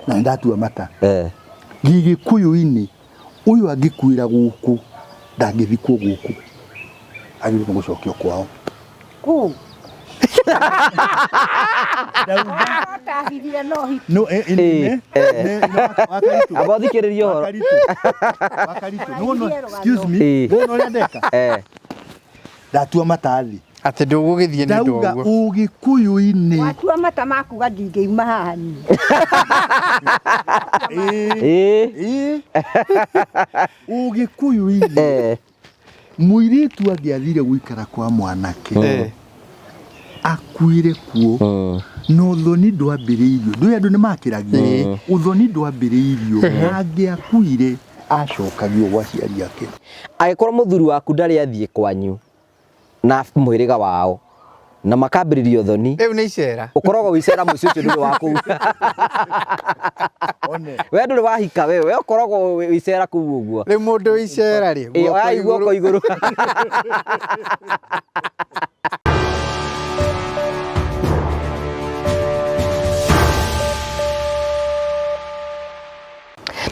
Na nĩ ndatua mata. Eh. Gĩgĩkũyũ-inĩ ũyũ angĩkuĩra gũkũ ndangĩthikwo gũkũ, agĩrĩirwo nĩ gũcokio kwao. Kũ? Ndauga Atahithire no hiti. No eh, Eh, ne, ne, Wakaritũ. Amba ũthikĩrĩrie ũhoro. Wakaritũ. Wakaritũ. No, no, excuse me. Eh. Wona ũrĩa ndeka? Eh. Ndatua matathi. Atĩ ndũgũgĩthiĩ nĩ ũndũ Ndauga ũguo. ũgĩkũyũ-inĩ. Watua mata makuga ndingĩuma haha niĩ. Ĩĩ. Ĩĩ. Ĩĩ. Ũgĩkũyũ-inĩ Eh. mũirĩtu angĩathire gũikara kwa mwanake akuire kuo na ũthoni ndwambĩrĩirio, ndũĩ andũ nĩ makĩragio, ũthoni ndwambĩrĩirio, angĩakuire acokagio gwa aciari ake. Angĩkorwo mũthuri waku ndarĩ athiĩ kwanyu na mũhĩrĩga wao na makambĩrĩria ũthoni, Rĩu nĩ icera. Ũkoragwo wĩ icera mũciĩ ũcio, ndũrĩ wa kũu. One. We ndũrĩ wahika, we ũkoragwo wĩ icera kũu ũguo. Rĩu mũndũ wĩ icera rĩ, Ĩ, oyai guoko igũrũ.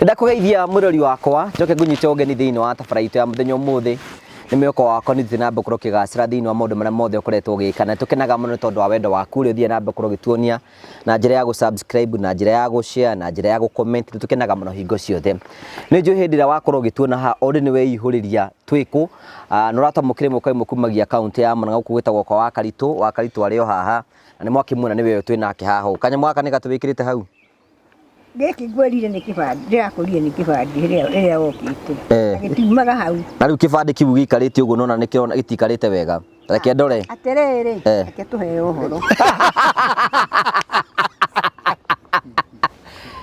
Ndakũgeithia mwĩrori wakwa, njoke ngũnyite ũgeni thĩinĩ wa tabara itũ ya mũthenya ũmũthĩ. Nĩ mwĩhoko wakwa nĩ ũthiĩte na mbere gũkorwo ũkĩgacĩra thĩinĩ wa maũndũ marĩa mothe ũkoretwo ũgĩka, na tũkenaga mũno nĩ tondũ wa wendo waku ũrĩa ũthiĩte na mbere gũkorwo ũgĩtuonia na njĩra ya gũ-subscribe, na njĩra ya gũ-share, na njĩra ya gũ-comment. Nĩ tũkenaga mũno hingo ciothe. Nĩ njũĩ hĩndĩ ĩrĩa wakorwo ũgĩtuona haha already nĩ weihũrĩria twĩkũ na ũratwamũkĩra ĩmwe kwa ĩmwe kumagia kaũntĩ ya Murang'a gũkũ gwĩtagwo kwa Wakaritũ. Wakaritũ arĩ o haha na nĩ mwakĩmuona nĩwe ũyũ twĩ nake haha ũũ. Kanyamũ gaka nĩ gatũ wĩkĩrĩte hau? Gĩkĩ ngwĩrire nĩ kĩbandĩ, ndĩrakũrire nĩ kĩbandĩ rĩrĩa wokĩte. Eh. Na gĩtiumaga hau. Na rĩu kĩbandĩ kĩu gĩikarĩte ũguo nona nĩkĩrona gĩtiikarĩte wega. Reke ndore. Atĩrĩrĩ, Eh. reke tũheo ũhoro.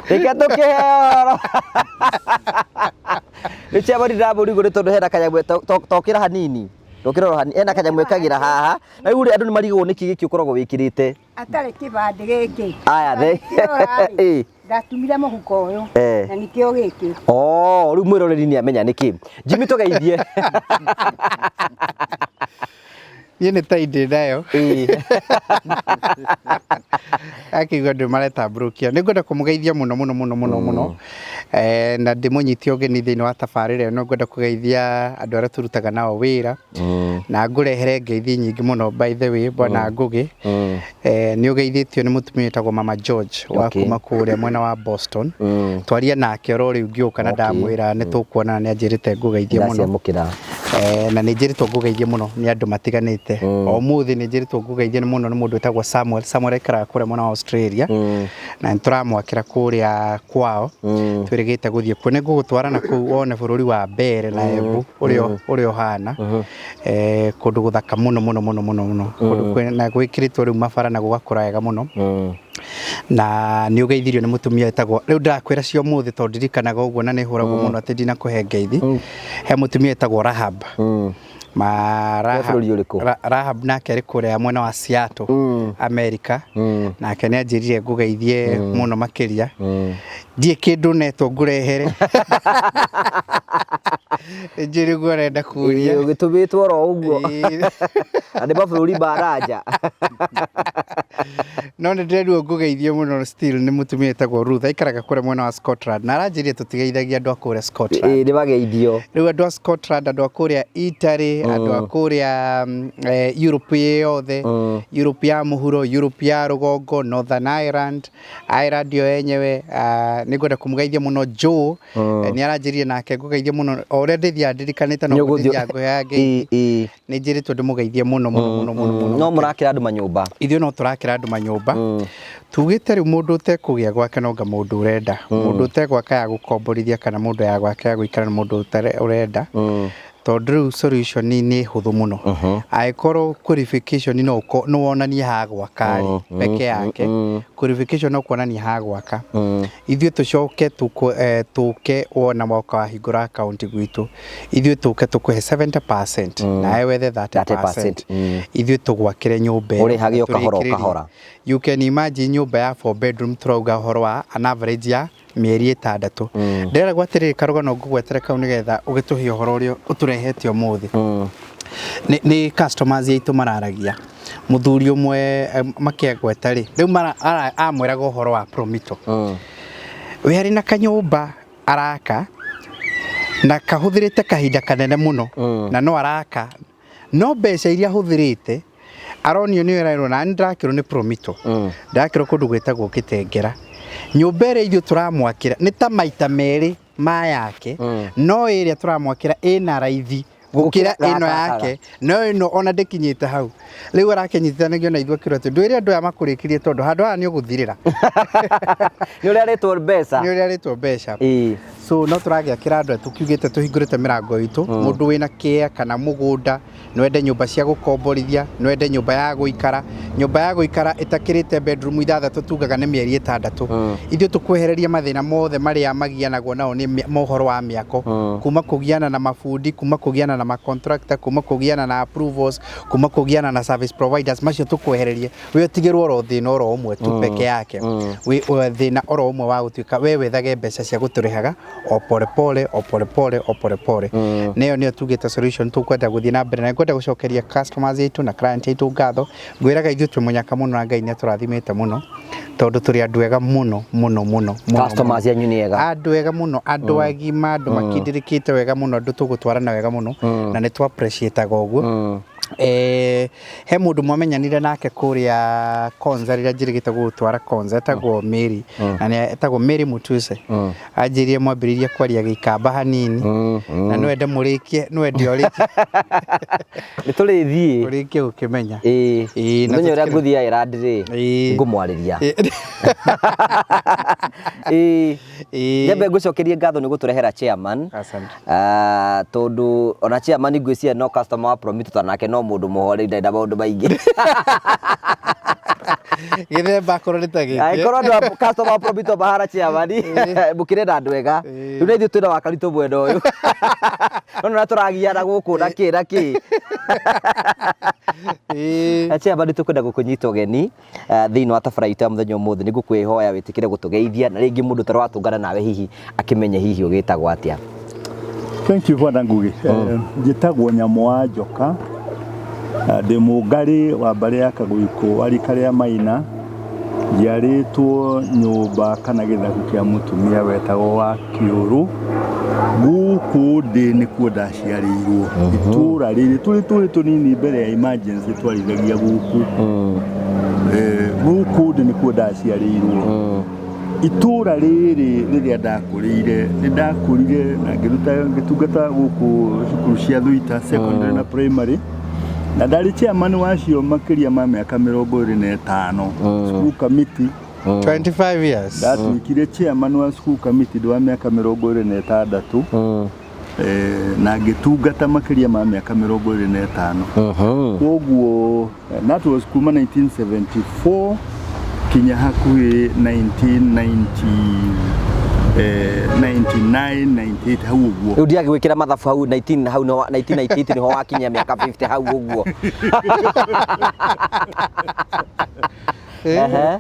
Reke tũkĩheo ũhoro. Nĩ chama ndĩramũrigwo nĩ tondũ hena kanyamũ tokĩra hanini. Tokĩra oro hanini. Hena kanyamũ ĩkagĩra haha. Na rĩu rĩ andũ nĩ marigagwo nĩkĩ gĩkĩ ũkoragwo wĩkĩrĩte. Atarĩ kĩbandĩ gĩkĩ. Aya the. Kĩrora rĩ, Ĩ. ndatumire mũhuko ũyũ. Eh. Na nĩkĩo gĩkĩ. Oh, rĩu mwĩroreri nĩ amenya nĩkĩ. Jimmy, tũgeithie. Niĩ nĩ tai ndĩ nayo. Ĩ. Akĩigua andũ maretambũrũkia, nĩ ngwenda kũmũgeithia mũno mũno mũno mũno mũno. Eh, na ndĩmũnyite ũgeni thĩinĩ wa tabarĩra ĩno. Ngwenda kũgeithia andũ arĩa tũrutaga nao wĩra na ngũrehere ngeithi nyingĩ mũno. By the way, bwana Ngũgĩ, eh, nĩ ũgeithĩtio nĩ mũtumia wĩtagwo Mama George wa kuma kũrĩa mwena wa Boston. Twaria nake oro rĩu ngĩũka na ndamwĩra nĩ tũkuonana, nĩ anjĩrĩte ngũgeithie mũno. Ndaciamũkĩra. Eh, na nĩ njĩrĩtwo ngũgeithie mũno nĩ andũ matiganĩte. O mũthĩ nĩ njĩrĩtwo ngũgeithie mũno nĩ mũndũ wĩtagwo Samuel. Samuel aikaraga kũrĩa mwena wa Australia na nĩ tũramwakĩra kũrĩa kwao. Twĩrĩgĩte gũthiĩ kuo, nĩ ngũgũtwara na kũu wone bũrũri wa mbere na Embu ũrĩa ũhana. Eh, kũndũ gũthaka mũno mũno mũno mũno mũno, kũndũ na gwĩkĩrĩtwo rĩu mabara na gũgakũra wega mũno. Na nĩ ũgeithirio nĩ mũtumia wĩtagwo, rĩu ndĩrakwĩra cio ũmũthĩ tondũ ndirikanaga ũguo na nĩ hũragwo mũno atĩ ndinakũhe ngeithi. He mũtumia wĩtagwo Rahab. Ma Rahab, bũrũri ũrĩkũ? Rahab nake arĩ kũrĩa mwena wa Seattle, America. Nake nĩ anjĩrire ngũgeithie mũno makĩria. Ndiĩ kĩndũ netwo ngũrehere, njĩrĩ ũguo arenda kũria. Ũgĩtũmĩtwo oro ũguo. Ĩĩ. Na nĩ mabũrũri ma nanja. No nĩ ndĩrerirwo ngũgeithie mũno still nĩ mũtumia wĩtagwo Ruth, aikaraga kũrĩa mwena wa Scotland, na aranjĩrire tũtigeithagia andũ a kũrĩa Scotland. Ĩĩ, nĩ mageithio. Rĩu andũ a Scotland, andũ a kũrĩa Italy, andũ a kũrĩa Europe yothe, Europe ya mũhuro, Europe ya rũgongo, Northern Ireland, Ireland yo yenyewe, ah, nĩ ngwenda kũmũgeithia mũno Joe. Eh, nĩ aranjĩrire nake ngũgeithie mũno. O ũrĩa ndĩthiaga ndirikanĩte no Nĩ ũgũthiĩ- ndĩthiaga ngũheaga ngeithi. Ĩĩ, ĩĩ. Nĩ njĩrĩtwo ndĩmũgeithie mũno mũno mũno mũno mũno. No mũrakĩra andũ manyũmba? Ithuĩ no tũrakĩra andũ manyũmba. Tugĩte rĩu mũndũ ũtekũgĩa gwake nonga mũndũ ũrenda, mũndũ ũtegwaka ya gũkomborithia kana mũndũ ya gwake ya gũikara nĩ mũndũ ũrenda, tondũ rĩu solution nĩ hũthũ mũno. Angĩkorwo qualification no wonanie ha gwaka rĩ, peke yake qualification no kuonania ha gwaka, ithuĩ tũcoke tũke wona woka wahingũra account gwitũ, ithuĩ tũke tũkũhe 70% nawe wethe 30%. 30%. Ithuĩ tũgwakĩre nyũmba ĩyo, Ũrĩhage o kahora o tũrĩkĩrĩrie. kahora. You can imagine nyũmba ya four bedroom, tũrauga ũhoro wa an average ya mĩeri 6. Ndĩreragwo atĩrĩrĩ, karũgano ngũgwetere kau nĩgetha ũgĩtũhe ũhoro ũrĩa ũtũrehete ũmũthĩ. Nĩ customers aitũ mararagia, mũthuri ũmwe makĩagweta rĩ, rĩu amwĩraga ũhoro wa Promito. We arĩ na kanyũmba araka na kahũthĩrĩte kahinda kanene mũno na no araka, no mbeca iria ahũthĩrĩte aronio nĩyo ĩrerwo, na nĩ ndĩrakĩrwo nĩ Promito, ndĩrakĩrwo kũndũ gwĩtagwo Gĩtengera. Nyũmba ĩrĩa ithuĩ tũramwakĩra nĩ ta maita merĩ ma yake, no ĩrĩa tũramwakĩra ĩna raithi gũkĩra Gũkĩra ĩno gaka. Yake, no ĩno ona ndĩkinyĩte hau. Rĩu arakĩnyitithanagio na ithuĩ akĩrwo atĩ ndwĩre andũ aya makũrĩkĩrie, tondũ handũ haha nĩ ũgũthirĩra. Nĩ ũrĩa arĩtwo mbeca. Nĩ ũrĩa arĩtwo mbeca. So no tũragĩakĩra andũ aya, tũkiugĩte tũhingũrĩte mĩrango itũ. Mũndũ wĩna kĩa kana mũgũnda, no ende nyũmba cia gũkomborithia, no ende nyũmba ya gũikara, nyũmba ya gũikara ĩtakĩrĩte bedroom 6, tugaga nĩ mĩeri 6. Ithuĩ tũkwehereria mathĩna mothe marĩa magianagwo nao nĩ mohoro wa mĩako, kuma kũgiana na mabundi, kuma kũgiana na macontractor, kuma kũgiana na approvals, kuma kũgiana na service providers. Macio tũkwehererie, we ũtigĩrwo oro thĩna oro ũmwe tu peke yake, wĩ thĩna oro ũmwe wa gũtuĩka we wethage mbeca cia gũtũrĩhaga o pole pole, o pole pole, o pole pole. Nĩyo nĩyo tugĩte solution tũkwenda gũthiĩ na mbere na ngwenda gũcokeria customers aitũ na client aitũ ngatho. Ngwĩraga ithuĩ twĩ mũnyaka mũno na Ngai nĩ atũrathimĩte mũno, tondũ tũrĩ andũ ega mũno mũno mũno mũno. Customers yanyu nĩ ega. Andũ ega mũno, andũ agima, andũ makindĩrĩkĩte wega mũno, andũ tũgũtwarana wega mũno na nĩ tũ appreciate-aga ũguo. He mũndũ mwamenyanire nake kũrĩa Konza rĩrĩa njĩrĩgĩte gũgũtwara Konza, etagwo Mary, na nĩ etagwo Mary Mutuse. Anjĩrire mwambĩrĩirie kwaria Gĩikamba hanini na no ende mũrĩkie, no ende ũrĩkie. Nĩ tũrĩthiĩ. Ũrĩkie gũkĩmenya. Ĩĩ. Na Mũthenya ũrĩa ngũthiĩ Ireland rĩ, ngũmwarĩria. Ĩĩ. Nyambe ngũcokerie ngatho nĩ gũtũrehera chairman. Asante. Ah, tondũ ona chairman ngwĩciria no customer wa Promito, ta nake no mũndũ mũhoreri, ndarĩ na maũndũ maingĩ. Gĩthemba akorwo nĩ ta gĩkĩ. Angĩkorwo andũ a customer wa Promito mahana chairman, mũkĩrĩ na andũ ega. Rĩu na ithuĩ twĩna wakaritũ mwena ũyũ, no nĩ ũrĩa tũragiana gũkũ na kĩ na kĩ. Chairman, tũkwenda gũkũnyita ũgeni thĩinĩ wa tabara itũ ya mũthenya ũmũthĩ. Nĩ ngũkwĩhoya wĩtĩkĩre gũtũgeithia na rĩngĩ mũndũ ũtarĩ watũngana nawe hihi akĩmenye hihi ũgĩtagwo atĩa. Thank you, Bwana Ngugi. Njĩtagwo Nyamũ wa Njoka. Ndĩ Mũngarĩ wa mbarĩ ya Kagũikũ wa rika rĩa Maina. Njiarĩtwo nyũmba kana gĩthaku kĩa mũtumia wetagwo wa Kĩũrũ. Gũkũ ndĩ nĩkuo ndaciarĩirwo. Itũũra rĩrĩ tũrĩ tũnini mbere ya emergency twarithagia gũkũ. Gũkũ ndĩ nĩkuo ndaciarĩirwo. Itũũra rĩrĩ rĩrĩa ndakũrĩire, nĩ ndakũrire na ngĩruta ngĩtungata gũkũ cukuru cia Thuita secondary na primary, na ndarĩ chairman wacio makĩria ma mĩaka 25, school committee. 25 years. Ndatuĩkire chairman wa school committee ndĩ wa mĩaka 26, na ngĩtungata makĩria ma mĩaka 25. Koguo that was kuma 1974 kinya hakuhĩ 1990, 99, 98 hau ũguo. Rĩu ndiagĩgwĩkĩra mathabu hau 19 hau 1998 nĩho wakinyia mĩaka 50 hau ũguo. Ehe.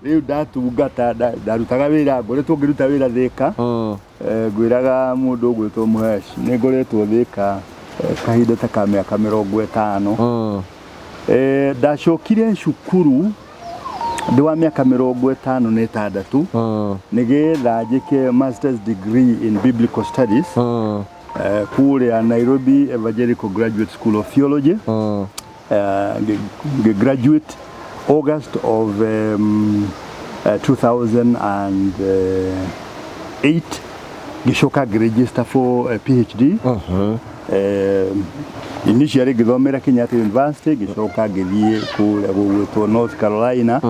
Rĩu ndatungata, ndarutaga wĩra, ngoretwo ngĩruta wĩra Thĩka. Ngwĩraga mũndũ ũgwĩtwo Mũhesh, nĩ ngoretwo Thĩka kahinda ta ka mĩaka 50. Ndacokire cukuru ndĩ wa mĩaka 56 nĩgetha njĩke masters degree in biblical studies kũrĩa Nairobi Evangelical Graduate School of Theology. Graduate August of 2008, ngĩcoka ngĩregister for PhD. Initially ngĩthomera Kenyatta University, ngĩcoka ngĩthiĩ kũrĩa gũgwĩtwo North Carolina,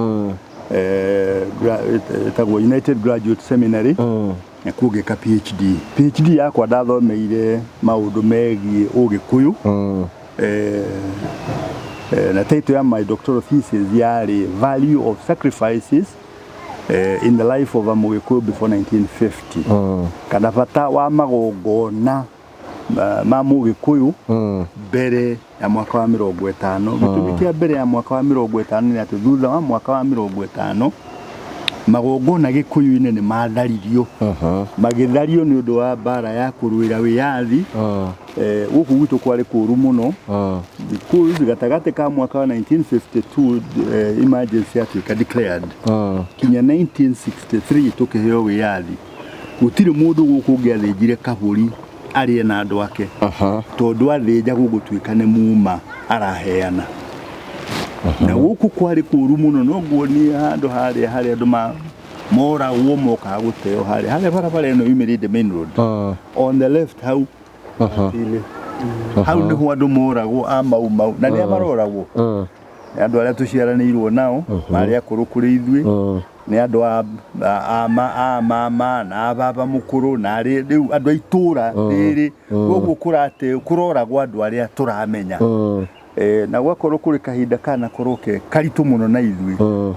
ĩtagwo United Graduate Seminary, na kuo ngĩka PhD. PhD yakwa ndathomeire maũndũ megiĩ Ũgĩkũyũ, na title ya my doctoral thesis yarĩ Value of Sacrifices in the Life of a Mũgĩkũyũ Before 1950, kana bata wa magongona ma Mũgĩkũyũ mbere ya mwaka wa 50. Gĩtũmi kĩa mbere ya mwaka wa 50 nĩ atĩ thutha wa mwaka wa 50 Magongona Gĩkũyũ-inĩ nĩ matharirio, magĩthario nĩ ũndũ wa mbara ya kũrũĩra wĩyathi. Gũkũ gwitũ kwarĩ kũũru mũno because gatagatĩ ka mwaka wa 1952 emergency yatuĩka declared kinya 1963 tũkĩheo wĩyathi, gũtirĩ mũndũ gũkũ ũngĩathĩnjire kabũri arĩe na andũ ake, tondũ athĩnja gũgũtuĩka nĩ muma araheana. Na gũkũ kwarĩ kũũru mũno, no nguonie handũ harĩa harĩa andũ moragwo mokaga gũteo harĩa harĩa barabara ĩno yumĩrĩte main road on the left hau hau nĩho andũ moragwo a Mau Mau. Na nĩa maroragwo? Nĩ andũ arĩa tũciaranĩirwo nao, marĩ akũrũ kũrĩ ithuĩ, nĩ andũ a mama na a baba mũkũrũ na arĩ rĩu andũ a itũra rĩrĩ. Koguo kũrate kũroragwo andũ arĩa tũramenya. Na gwakorwo kũrĩ kahinda kanakorwo ke karitũ mũno na ithuĩ,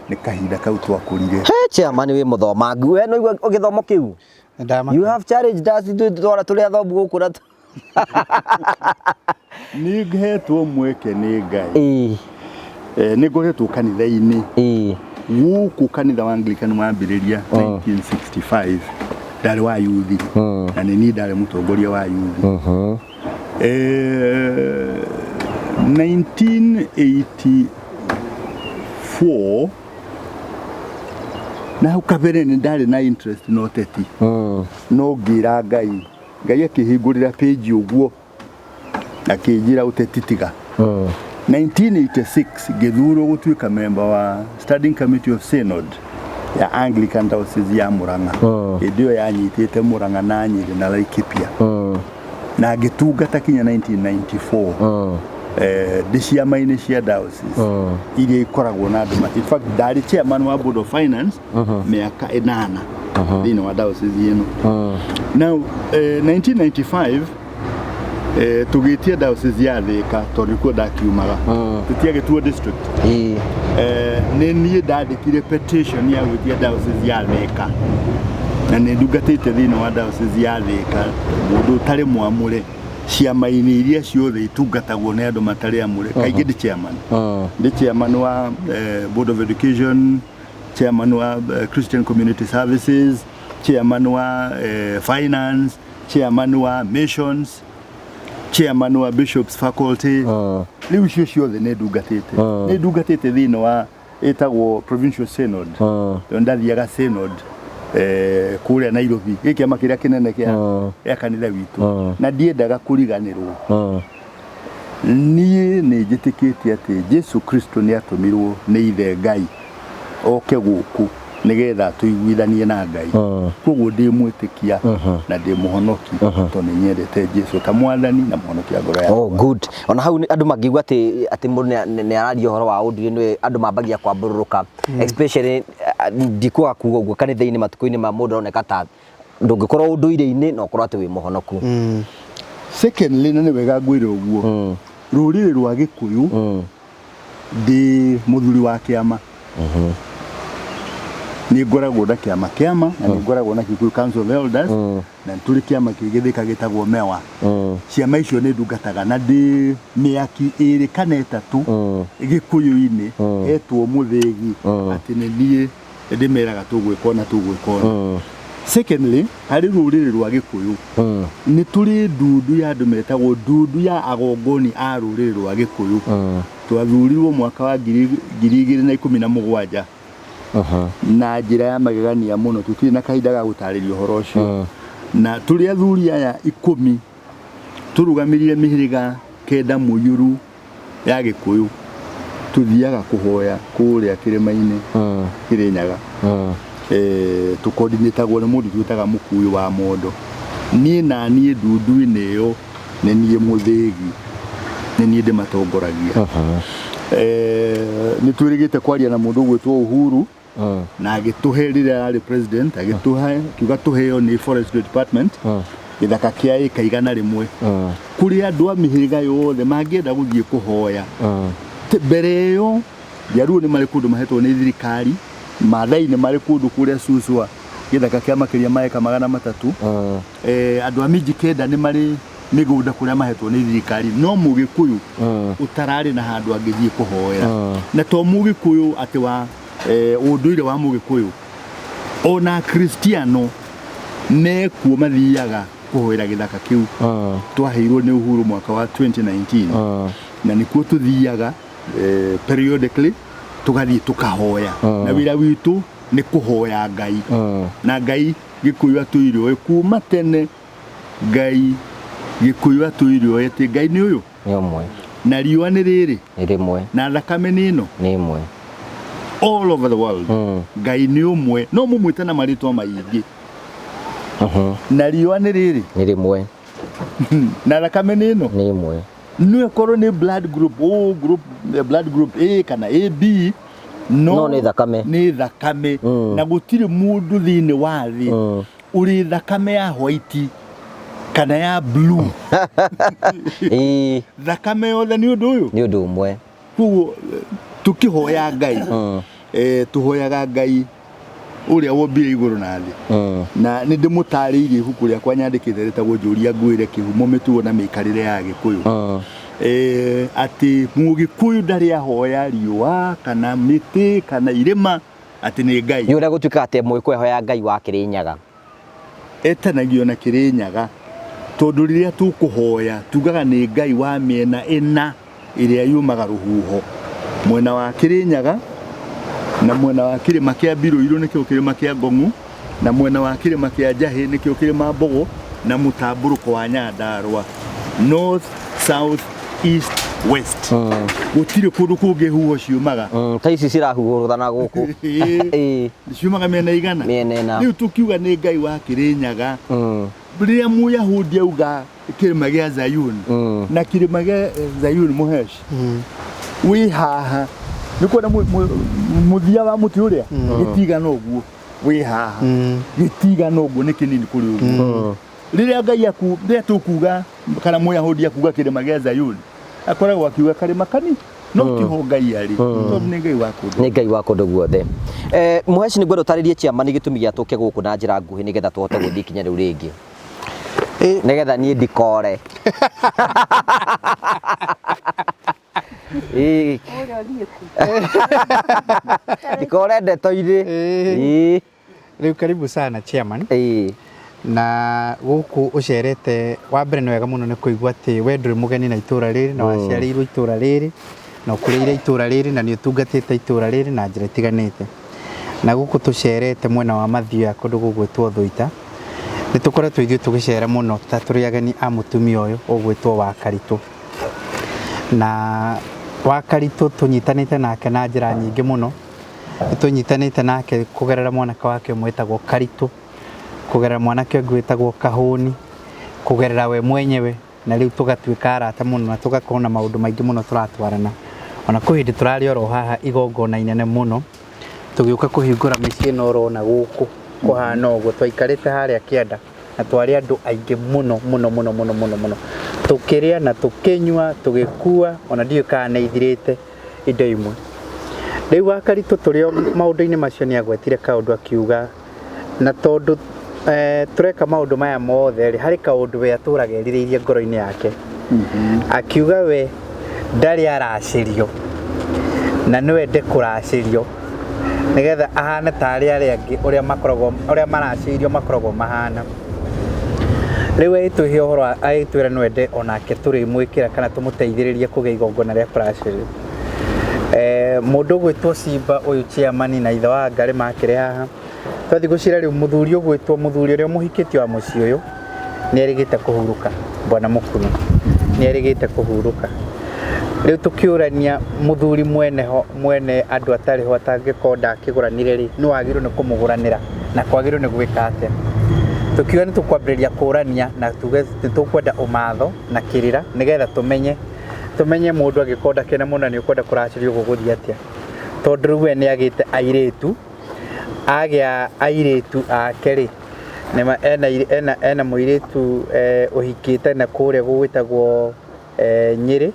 nĩ kahinda kau twakũrire. He chairman, wĩ mũthomangu we, no igua gĩthomo kĩu. Ndamaka. You have challenged us ithuĩ twara tũrĩ athomu gũkũ na Nĩ hetwo mweke nĩ Ngai. Nĩ ngoretwo kanitha-inĩ gũkũ. Kanitha wa Anglican wambĩrĩria 1965, ndarĩ wa yuthi na nĩ niĩ ndarĩ mũtongoria wa yuthi. 1984 na hau kabere nĩ ndarĩ na interest na ũteti, no ngĩra Ngai, Ngai akĩhingũrĩra page ũguo akĩnjĩra ũteti tiga. 1986 ngĩthurwo gũtuĩka member wa Standing Committee of Synod ya Anglican Diocese ya Murang'a. Hĩndĩ ĩyo yanyitĩte Murang'a na Nyĩrĩ na Laikipia, na ngĩtungata kinya 1994 ndĩ ciama-inĩ cia diocese iria ikoragwo na andũ in fact ndarĩ chairman wa board of finance mĩaka 8 thĩinĩ wa diocese ĩno. Now 1995 tũgĩtia diocese ya Thĩka tondũ nĩkuo ndakiumaga, tũtiagĩtuo district. Nĩ niĩ ndandĩkire petition ya gwĩtia diocese ya Thĩka, na nĩ ndungatĩte thĩinĩ wa diocese ya Thĩka mũndũ ũtarĩ mwamũre ciama-inĩ iria ciothe itungatagwo nĩ andũ matarĩ amũre. Kaingĩ ndĩ chairman, ndĩ chairman wa board of education, chairman wa Christian Community Services, chairman wa finance, chairman wa missions, chairman wa bishops faculty. Rĩu icio ciothe nĩ ndungatĩte, nĩ ndungatĩte thĩinĩ wa ĩtagwo provincial synod, tondũ ndathiaga synod kũrĩa Nairobi, gĩ kĩama kĩrĩa kĩnene kĩa kanitha witũ, na ndiendaga kũriganĩrwo. Niĩ nĩ njĩtĩkĩtie atĩ Jesu Kristo nĩ atũmirwo nĩ ithe Ngai oke gũkũ nĩgetha tũiguithanie na Ngai. Koguo ndĩ mwĩtĩkia na ndĩ mũhonoki tondũ nĩ nyendete Jesu ta mwathani na mũhonokia ngoro yakwa. Oh good. Ona hau andũ mangĩigua atĩ mũndũ nĩ araria ũhoro wa ũndũire, nĩ andũ mambagia kwambũrũrũka, especially ndikuaga kuga ũguo kanitha-inĩ matukũ-inĩ ma mũndũ aroneka ta ndũngĩkorwo ũndũire-inĩ na ũkorwo atĩ wĩ mũhonoku. Secondly, na nĩ wega ngwĩre ũguo, rũrĩrĩ rwa Gĩkũyũ ndĩ mũthuri wa kĩama, nĩ ngoragwo na kĩama na nĩ ngoragwo na Kikuyu Council of Elders, na nĩ tũrĩ kĩama kĩngĩ Thĩka gĩtagwo Mewa. Ciama icio nĩ ndungataga na ndĩ mĩaki 2 kana 3 Gĩkũyũ-inĩ hetwo mũthĩgi atĩ nĩ niĩ ndĩmeraga tũgwĩka ũna, tũgwĩka ũna. Secondly, harĩ rũrĩrĩ rwa Gĩkũyũ nĩ tũrĩ ndundu ya andũ metagwo ndundu ya agongoni a rũrĩrĩ rwa Gĩkũyũ. Twathurirwo mwaka wa 2017 na njĩra ya magegania mũno. Tũtirĩ na kahinda ga gũtarĩria ũhoro ũcio. Na tũrĩ athuri aya 10 tũrũgamĩrĩire mĩhĩrĩga 9 mũiyũru ya Gĩkũyũ, tũthiaga kũhoya kũrĩa kĩrĩma-inĩ Kĩrĩnyaga. Tũkondinĩtagwo nĩ mũndũ twĩtaga mũkui wa mondo. Niĩ na niĩ ndundu-inĩ ĩyo nĩ niĩ mũthĩgi, nĩ niĩ ndĩmatongoragia. Nĩ twĩrĩgĩte kwaria na mũndũ ũgwĩtwo Uhuru na agĩtũhe rĩrĩa arĩ president, agĩtũhe akiuga tũheo nĩ forestry department gĩthaka kĩa ĩka 100 kũrĩ andũ a mĩhĩrĩga yothe mangĩenda gũthiĩ kũhoya. Mbere ĩyo Jaluo nĩ marĩ kũndũ mahetwo nĩ thirikari, Maathai nĩ marĩ kũndũ kũrĩa Suswa gĩthaka kĩa makĩria ma ĩka 300. Andũ a minji 9 nĩ marĩ mĩgũnda kũrĩa mahetwo nĩ thirikari, no Mũgĩkũyũ ũtararĩ na handũ angĩthiĩ kũhoera, na to Mũgĩkũyũ atĩ wa ũndũire wa Mũgĩkũyũ. Ona Akristiano mekuo mathiaga kũhoera gĩthaka kĩu twaheirwo nĩ Uhuru mwaka wa 2019, na nĩkuo tũthiaga periodically, tũgathiĩ tũkahoya, na wĩra witũ nĩ kũhoya Ngai. Na Ngai Gĩkũyũ atũire oĩ kuma tene, Ngai Gĩkũyũ atũire oĩ atĩ Ngai nĩ ũyũ. Nĩ ũmwe. Na riũa nĩ rĩrĩ. Nĩ rĩmwe. Na thakame nĩ ĩno. Nĩ ĩmwe. All over the world Ngai nĩ ũmwe, no mũmwĩte na marĩtwa maingĩ. Na riũa nĩ rĩrĩ. Nĩ rĩmwe. Na thakame nĩ ĩno. Nĩ ĩmwe. No ĩkorwo nĩ blood group O group, blood group A kana AB, no, No nĩ thakame. Nĩ thakame. Na gũtirĩ mũndũ thĩinĩ wa thĩ ũrĩ thakame ya white kana ya blue. Thakame yothe nĩ ũndũ ũyũ. Nĩ ũndũ ũmwe. Koguo tũkĩhoya Ngai, tũhoyaga Ngai ũrĩa wombire igũrũ na thĩ. Na nĩ ndĩmũtarĩirie ibuku rĩakwa nyandĩkĩte rĩtagwo Njũria Ngwĩre, Kĩhumo, Mĩtugo na Mĩikarĩre ya Gĩkũyũ, atĩ Mũgĩkũyũ ndarĩ ahoya riũa kana mĩtĩ kana irĩma atĩ nĩ Ngai. Nĩ ũrĩa gũtuĩkaga atĩ Mũgĩkũyũ ahoya Ngai wa Kĩrĩnyaga. Etanagio na Kĩrĩnyaga tondũ rĩrĩa tũkũhoya tugaga nĩ Ngai wa mĩena ĩna ĩrĩa yumaga rũhuho, mwena wa Kĩrĩnyaga na mwena wa kĩrĩma kĩa Mbirũirũ nĩkĩo kĩrĩma kĩa Ngong'u, na mwena wa kĩrĩma kĩa Njahĩ nĩkĩo kĩrĩma Mbogo, na mũtambũrũko wa Nyandarũa, north, south, east, west. Gũtirĩ kũndũ kũngĩ huho ciumaga. Ta ici cirahuhũrũra na gũkũ. Ciumaga mĩena igana. Mĩena ĩna. Rĩu tũkiuga nĩ Ngai wa Kĩrĩnyaga, rĩrĩa Mũyahudi auga kĩrĩma gĩa Zayuni, na kĩrĩma gĩa Zayuni mũheshi wĩ haha, nĩ kuona mũthia wa mũtĩ ũrĩa gĩtigana ũguo wĩ haha, gĩtigana ũguo nĩ kĩnini kũrĩ ũguo. Rĩrĩa Ngai aku rĩrĩa tũkuga kana Mũyahudi akuga kĩrĩma gĩa Zayuni, akoragwo akiuga karĩma kani, no tiho Ngai arĩ, tondũ nĩ Ngai wa kũndũ. Nĩ Ngai wa kũndũ guothe. Mũheci, nĩ ngwenda ũtarĩrie chairman gĩtũmi gĩa tũke gũkũ na njĩra nguhĩ nĩgetha tũhote gũthiĩ ikinya rĩu rĩngĩ, nĩgetha niĩ ndikore. Ũrĩa ũthiĩ kũ? Ndikore ndeto-inĩ. Rĩu karibu sana, chairman. Na gũkũ ũcerete wa mbere nĩ wega mũno nĩ kũigua atĩ we ndũrĩ mũgeni na itũra rĩrĩ, na waciarĩirwo itũra rĩrĩ na ũkũrĩire itũra rĩrĩ na nĩ ũtungatĩte itũra rĩrĩ na njĩra itiganĩte. Na gũkũ tũcerete mwena wa Mathioya kũndũ gũgwĩtwo Thũita, nĩ tũkoretwo ithuĩ tũgĩcera mũno ta tũrĩ ageni a mũtumia ũyũ ũgwĩtwo wa Karitũ. Na wa Karitũ tũnyitanĩte nake na njĩra nyingĩ mũno. Nĩ tũnyitanĩte nake kũgerera mwanake wake ũmwe wĩtagwo Karitũ, kũgerera mwanake ũngĩ wĩtagwo Kahũni, kũgerera we mwenyewe, na rĩu tũgatuĩka arata mũno na tũgakorwo na maũndũ maingĩ mũno tũratwarana. Ona kwĩ hĩndĩ tũrarĩ oro haha igongona inene mũno, tũgĩũka kũhingũra mĩciĩ ĩno ũrona gũkũ kũhana ũguo, twaikarĩte harĩa kĩanda na twarĩ andũ aingĩ mũno mũno mũno mũno mũno mũno, tũkĩrĩa na tũkĩnyua tũgĩkua, ona ndiũĩ kana nĩ ithirĩte indo imwe. Rĩu wa Karitũ tũrĩ o maũndũ-inĩ macio nĩ agwetire kaũndũ akiuga, na tondũ tũreka maũndũ maya mothe rĩ, harĩ kaũndũ we atũraga erirĩirie ngoro-inĩ yake. Akiuga we ndarĩ aracĩrio na no ende kũracĩrio nĩgetha ahane ta arĩa arĩa angĩ ũrĩa makoragwo, ũrĩa maracĩirio makoragwo mahana. Rĩu agĩtwĩhe ũhoro, agĩtwĩra no ende onake tũrĩmwĩkĩra kana tũmũteithĩrĩrie kũgĩa igongona rĩa kũracĩrio. Mũndũ ũgwĩtwo Simba ũyũ chairman na ithe wa Ngarĩ makĩrĩ haha, twathiĩ gũcira rĩu mũthuri ũgwĩtwo mũthuri ũrĩa mũhikĩtio wa mũciĩ ũyũ nĩ erĩgĩte kũhurũka, bwana Mũkunu nĩ erĩgĩte kũhurũka. Rĩu tũkĩũrania mũthuri mwene ho, mwene andũ atarĩ ho atangĩkorwo ndakĩgũranire rĩ, nĩ wagĩrĩirwo nĩ kũmũgũranĩra na kwagĩrĩirwo nĩ gwĩka atĩa? Tũkiuga nĩ tũkwambĩrĩria kũrania na tuge nĩ tũkwenda ũmatho na kĩrĩra nĩgetha tũmenye mũndũ angĩkorwo ndakĩna mũno nĩ ũkwenda kũracĩrio gũgũthiĩ atĩa, tondũ rĩu we nĩ agĩte airĩtu, agĩa airĩtu ake rĩ, nĩma ena mũirĩtu ũhikĩte na kũrĩa gũgwĩtagwo Nyĩrĩ,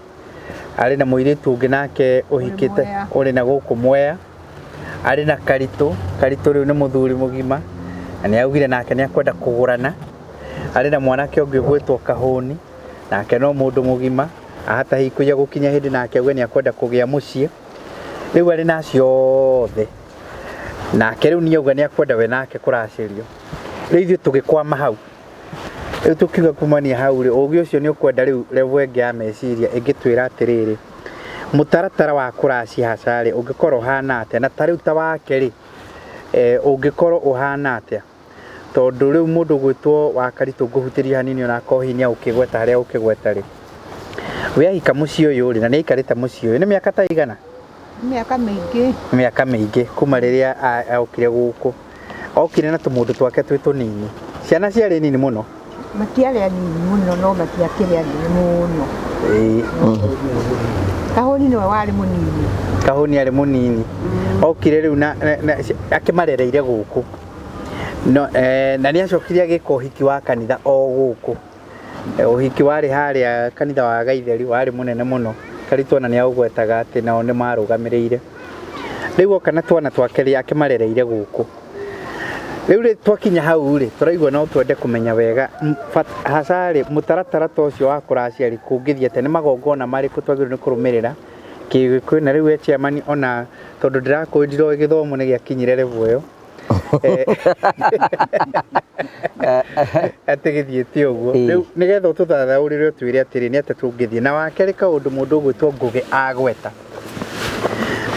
arĩ na mũirĩtu ũngĩ nake ũhikĩte ũrĩ na gũkũ Mwea, arĩ na Karitũ. Karitũ rĩu nĩ mũthuri mũgima na nĩ augire nake nĩ akwenda kũgũrana. Arĩ na mwanake ũngĩ ũgwĩtwo Kahũni, nake no mũndũ mũgima ahata hihi kũiya gũkinya hĩndĩ nake auge nĩ akwenda kũgĩa mũciĩ. Rĩu arĩ na acio othe. Nake rĩu nĩauga nĩakwenda we nake kũracĩrio. Rĩu ithuĩ tũgĩkwama hau. Rĩu tũkiuga kumania hau rĩ, ũgĩ ũcio nĩ ũkwenda rĩu level ĩngĩ ya meciria ĩngĩtwĩra atĩrĩrĩ, mũtaratara wa kũracia haca rĩ, ũngĩkorwo ũhana atĩa? Na ta rĩu ta wake rĩ, ũngĩkorwo ũhana atĩa? Tondũ rĩu mũndũ ũgwĩtwo wa Karitũ ngũhutĩrie hanini onakorwo hihi nĩagũkĩgweta harĩa agũkĩgweta rĩ, we ahika mũciĩ ũyũ rĩ, na nĩaikarĩte mũciĩ ũyũ, nĩ mĩaka ta igana? Mĩaka mĩingĩ. Mĩaka mĩingĩ kuma rĩrĩa okire gũkũ. Okire na tũmũndũ twake twĩ tũnini. Ciana ciarĩ nini mũno. Matiarĩ anini mũno no matiakĩrĩ anene mũno. Kahũni nĩwe warĩ mũnini. Kahũni arĩ mũnini. Okire rĩu na akĩmarereire gũkũ. No, na nĩ acokire agĩka ũhiki wa kanitha o gũkũ. Ũhiki warĩ harĩa kanitha wa Gaitheri warĩ mũnene mũno. Karitũ ona nĩ aũgwetaga atĩ nao nĩ marũgamĩrĩire. Rĩu oka na twana twake rĩ, akĩmarereire gũkũ. Rĩu rĩ twakinya hau rĩ, tũraigua no twende kũmenya wega haca rĩ, mũtaratara ta ũcio wa kũracia rĩ, kũngĩthiĩ atĩa? Nĩ magongona marĩkũ twagĩrĩirwo nĩ kũrũmĩrĩra kĩgĩkũyũ? Na rĩu we chairman ona tondũ ndĩrakũĩ ndiroĩ gĩthomo nĩ gĩakinyire level ĩyo. Atĩ gĩthiĩte ũguo. Rĩu nĩgetha ũtũthathaũrĩre ũtwĩre atĩrĩ nĩ atĩa tũngĩthiĩ. Na wa kerĩ kaũndũ mũndũ ũgwĩtwo Ngũgĩ agweta.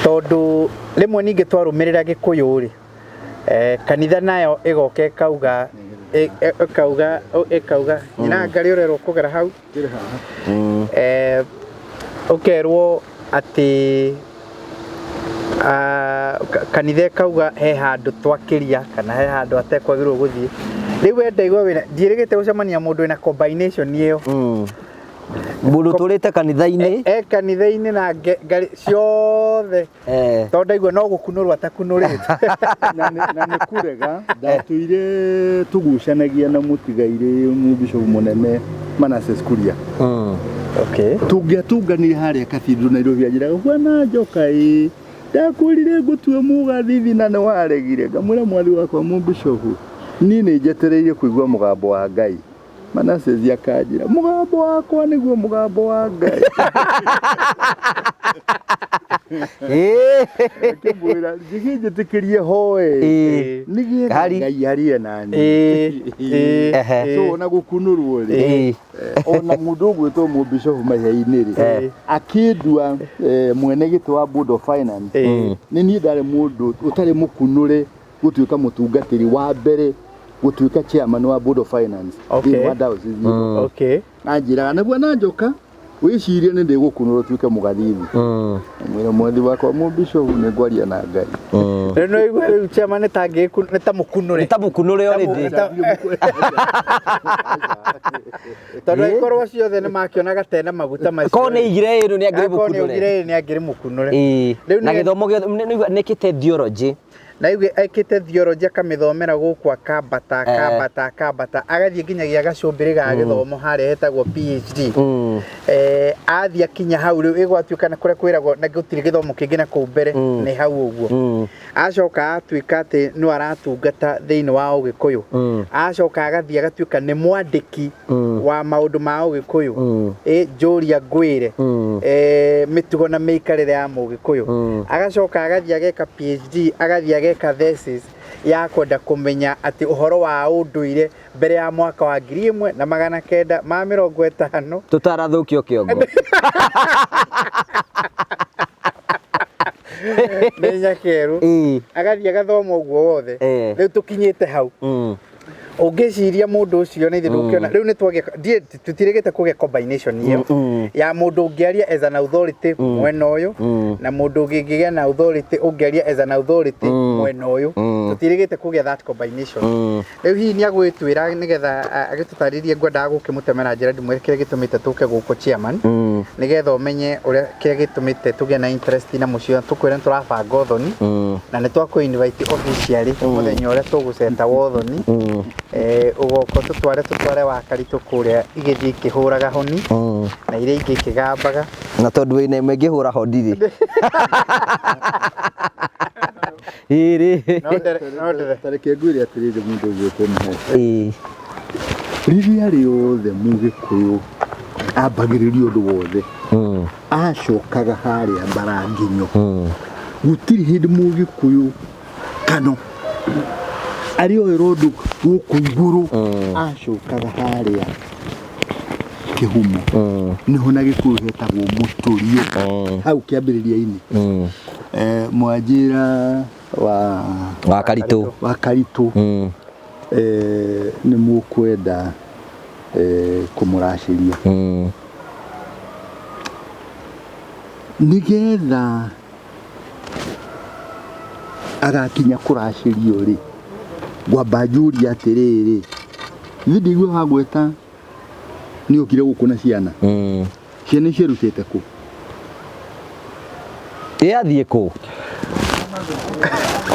Tondũ rĩmwe ningĩ twarũmĩrĩra Gĩkũyũ rĩ, kanitha nayo ĩgoka ĩkauga ĩkauga ĩkauga nyina ngarĩ ũrerwo kũgera hau. Ũkerwo atĩ kanitha ĩkauga he handũ twakĩria kana he handũ hatekwagĩrĩirwo gũthiĩ. Rĩu we ndaigua wĩna ndiĩrĩgĩte gũcemania mũndũ wĩna combination ĩyo. Mũndũ ũtũrĩte kanitha-inĩ. E kanitha-inĩ na ngarĩ ciothe. Tondũ ndaigua no gũkunũrwo atakunũrĩte. Na nĩ kũrega ndatũire tũgucanagia na mũtigairĩ mũbishopu mũnene Manasseh Kuria. Okay. Tũngĩatũnganire harĩa Cathedral Nairobi anjĩraga bwana Njoka ĩ ndakwĩrire ngũtue mũgathithi na nĩ waregire. Ngamwĩra mwathi wakwa mũbishopu niĩ nĩ njetereire kũigua mũgambo wa Ngai. Manasseh akanjĩra mũgambo wakwa nĩguo mũgambo wa Ngai. Ngĩmwĩra njĩtĩkĩrie hoe nĩgetha Ngai arie nani. So ona gũkunũrwo rĩ, ona mũndũ ũgwĩtwo mũbishopu Mahiainĩ rĩ, akĩndua mwene gĩtĩ wa Board of Finance, nĩ niĩ ndarĩ mũndũ ũtarĩ mũkunũre gũtuĩka mũtungatĩri wa mbere gũtuĩka chairman wa Board of Finance thĩinĩ wa diocese ĩno. Anjĩraga na bwana Njoka wĩcirie nĩ ndĩgũkunũra ũtuĩke mũgathithi. Mwĩra mwathi wakwa mũbishopu nĩ ngwaria na Ngai. Rĩu no igua rĩu chairman nĩ ta mũkunũre. Nĩ ta mũkunũre already. Tondũ angĩkorwo ciothe nĩ makĩonaga tena maguta macio. Korwo nĩ aigire ĩno nĩ angĩrĩ Akorwo nĩ mũkunũre. augire nĩ angĩrĩ mũkunũre. Rĩu Na gĩthomo gĩothe nĩ kĩte theology. Na igue ekĩte theology akamĩthomera gũkũ akambata akambata akambata agathiĩ nginyagia gacũmbĩrĩ ga gĩthomo harĩa hetagwo PhD. Athiĩ akinya hau rĩu ĩgwatuĩka na kũrĩa kwĩragwo na gũtirĩ gĩthomo kĩngĩ na kũu mbere nĩ hau ũguo. Acoka atuĩka atĩ no aratungata thĩinĩ wa Ũgĩkũyũ. Acoka agathiĩ agatuĩka nĩ mwandĩki wa maũndũ ma Ũgĩkũyũ. Njũria ngwĩre. Mĩtugo na mĩikarĩre ya Mũgĩkũyũ. Agacoka agathiĩ ageka PhD, agathiĩ ageka thesis ya kwenda kũmenya atĩ ũhoro wa ũndũire mbere ya mwaka wa 1950. Tũtarathũkio kĩongo. Nĩ nyakerũ. Agathiĩ agathoma ũguo wothe. Rĩu tũkinyĩte hau. Ũngĩciria mũndũ ũcio nĩ ithuĩ ndũkĩona rĩu nĩ twagĩa tũtirĩgĩte kũgĩa combination ĩyo ya mũndũ ũngĩaria as an authority mwena ũyũ na mũndũ ũngĩgĩa na authority ũngĩaria as an authority mwena ũyũ. Tũtirĩgĩte kũgĩa that combination. Rĩu hihi nĩ agwĩtwĩra nĩgetha agĩtũtarĩrie ngwendaga gũkĩmũtemera njĩra ndĩmwĩre kĩrĩa gĩtũmĩte tũke gũkũ chairman nĩgetha ũmenye ũrĩa kĩrĩa gĩtũmĩte tũgĩe na interest na mũciĩ tũkwĩre nĩ tũrabanga ũthoni na nĩ twakũ invite officially mũthenya ũrĩa tũgũceta wa ũthoni. Ũgoka tũtware wa Karitũ kũrĩa igĩthiĩ ikĩhũraga honi na iria ingĩ ikĩgambaga. Na tondũ wĩna ĩmwe ĩngĩhũra honi rĩ. Ĩrĩ. No ndere. Tareke ngwĩre atĩrĩrĩ mũndũ ũgwĩtwo Mũhete. Rĩrĩa rĩothe Mũgĩkũyũ ambagĩrĩria ũndũ wothe acokaga harĩa Mbaranginyo. Gũtirĩ hĩndĩ Mũgĩkũyũ Kano arĩ oĩ rũndũ gũkũ igũrũ acokaga harĩa kĩhumo nĩho na Gĩkũyũ hetagwo mũtũrio hau kĩambĩrĩria-inĩ. Mwanjĩra wa Wa Karitũ. Wa Karitũ. Nĩ mũkwenda kũmũracĩria nĩgetha agakinya kũracĩrio rĩ, ngwamba njũrie atĩrĩrĩ, niĩ ndĩigua wagweta nĩ okire gũkũ na ciana. Ciana icio erutĩte kũ? Ĩ athiĩ kũ?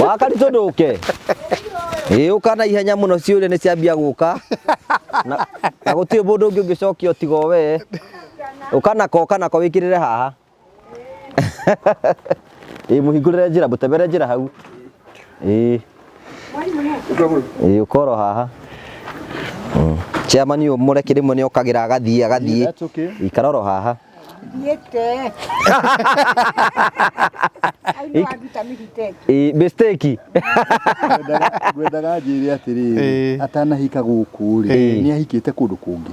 Wa Karitũ ndũke. Ĩ ũka na ihenya mũno, ciũria nĩ ciambia gũka. Na gũtirĩ mũndũ ũngĩ ũngĩcokia tiga o we. Ũka nako, ũka nako wĩkĩrĩre haha. Ĩ mũhingũrĩre njĩra, mũtemere njĩra hau. Ĩ. Ĩ ũkoro haha. Chairman ũyũ mũreke rĩmwe nĩ okagĩra agathiĩ agathiĩ. That's okay. Ikara oro haha. Thiĩte. Ai no anduta mistake. Ĩ mistake. Ngwendaga njĩre atĩrĩrĩ, atanahika gũkũ rĩ, nĩ ahikĩte kũndũ kũngĩ?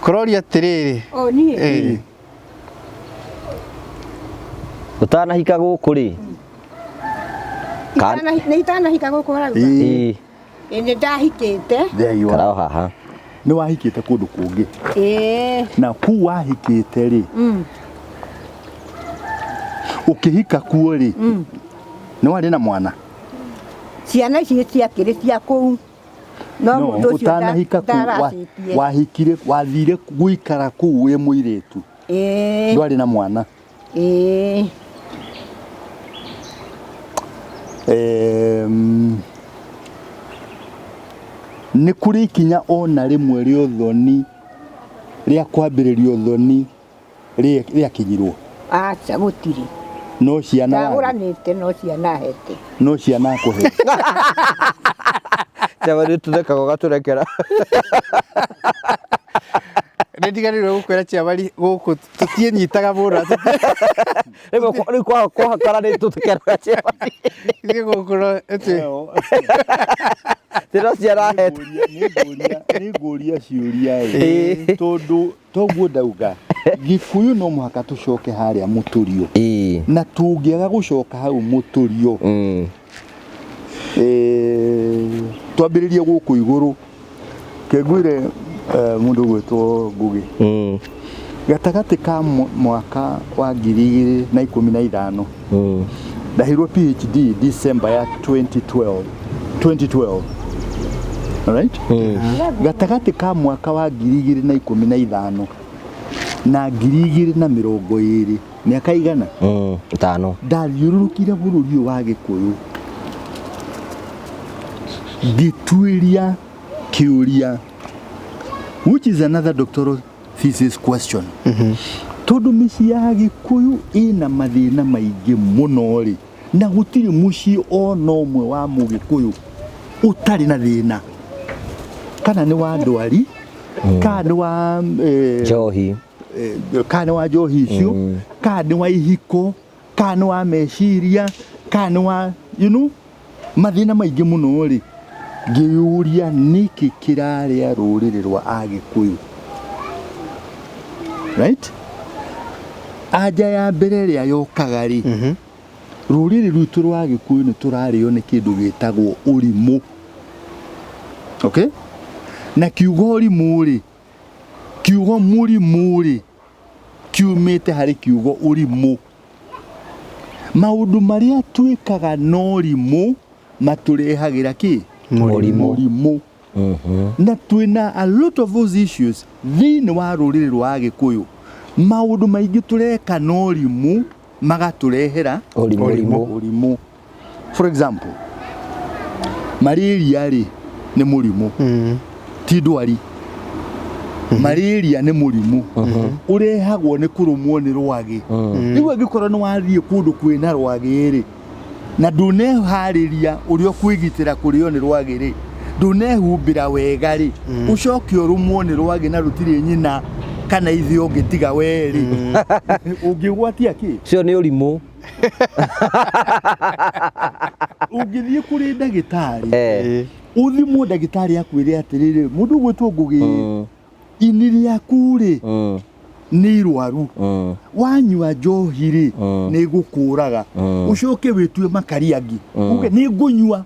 Kũroria atĩrĩrĩ. O niĩ. Ũtanahika gũkũ rĩ? Nĩ itanahika gũkũ ũrauga? Ĩ. Ĩ nĩ ndahikĩte. There you Ikara are. o haha. Nĩ wahikĩte kũndũ kũngĩ? Ĩĩ. Na kũu wahikĩte rĩ, ũkĩhika kuo rĩ, nĩ warĩ na mwana? Ciana ici ciakĩrĩ cia kũu. No mũndũ ũcio ũtanahika kũu ndaracĩtie. Wahikire, wathire gũikara kũu wĩ mũirĩtu? Ĩĩ. Ndwarĩ na mwana? Ĩĩ. Nĩ kũrĩ ikinya ona rĩmwe rĩa ũthoni, rĩa kwambĩrĩria ũthoni rĩakinyirwo? Aca, gũtirĩ. No ciana warĩ? Ndagũranĩte no ciana hete. No ciana akũhe. Chairman nĩ tũthekaga ũgatũrekera. Nĩ ndiganĩirwo gũkwĩra chairman gũkũ tũtiĩnyitaga mũno. Rĩu kwahakara nĩ tũthekeraga chairman. Ithuĩ gũkũ no ĩtĩ. Tĩ no ciana hete. Nĩ ngũria ciũria ĩ, tondũ toguo ndauga Gĩkũyũ no mũhaka tũcoke harĩa mũtũrio. Na tũngĩaga gũcoka hau mũtũrio, twambĩrĩrie gũkũ igũrũ, kengwire mũndũ ũgwĩtwo Ngũgĩ gatagatĩ ka mwaka wa 2015 ndaheirwo PhD December ya 2012 2012, alright, gatagatĩ ka mwaka wa 2015 na 2020, mĩaka igana? 5. Ndathiũrũrũkire bũrũri ũyũ wa Gĩkũyũ ngĩtuĩria kĩũria, which is another doctoral thesis question, tondũ mĩciĩ ya Gĩkũyũ ĩna mathĩna maingĩ mũno rĩ, na gũtirĩ mũciĩ ona ũmwe wa Mũgĩkũyũ ũtarĩ na thĩna, kana nĩ wa ndwari, kana nĩ wa njohi, kana nĩ wa njohi icio, kana nĩ wa ihiko, kana nĩ wa meciria, kana nĩ wa mathĩna maingĩ mũno rĩ, ngĩyũria nĩkĩ kĩrarĩa rũrĩrĩ rwa Agĩkũyũ, right? Anja ya mbere ĩrĩa yokaga rĩ, rũrĩrĩ rwitũ rwa Gĩkũyũ nĩ tũrarĩo nĩ kĩndũ gĩtagwo ũrimũ, okay? Na kiugo ũrimũ rĩ, kiugo mũrimũ rĩ, kiumĩte harĩ kiugo ũrimũ. Maũndũ marĩa twĩkaga na ũrimũ matũrehagĩra kĩ? Mũrimũ. Mũrimũ. Na twĩna a lot of those issues thĩinĩ wa rũrĩrĩ rwa Agĩkũyũ. Maũndũ maingĩ tũreka na ũrimũ magatũrehera ũrimũ. Ũrimũ. For example, malaria rĩ, nĩ mũrimũ, ti ndwari. Malaria nĩ mũrimũ ũrehagwo nĩ kũrũmwo nĩ rwagĩ. Rĩu angĩkorwo nĩ wathiĩ kũndũ kwĩna rwagĩ rĩ, na ndũneharĩria ũrĩa ũkwĩgitĩra kũrĩo nĩ rwagĩ rĩ, ndũnehumbĩra wega rĩ, ũcoke ũrũmwo nĩ rwagĩ na rũtirĩ nyina kana ithe ũngĩ tiga we rĩ, ũngĩgwatia kĩ? Ũcio nĩ ũrimũ. Ũngĩthiĩ kũrĩ ndagĩtarĩ, Eh. ũthimwo, ndagĩtarĩ akwĩre atĩrĩrĩ, mũndũ ũgwĩtwo Ngũgĩ, ini rĩaku rĩ nĩ irwaru, wanyua njohi rĩ nĩ ĩgũkũraga, ũcoke wĩtue makari angĩ uge nĩ ngũnyua,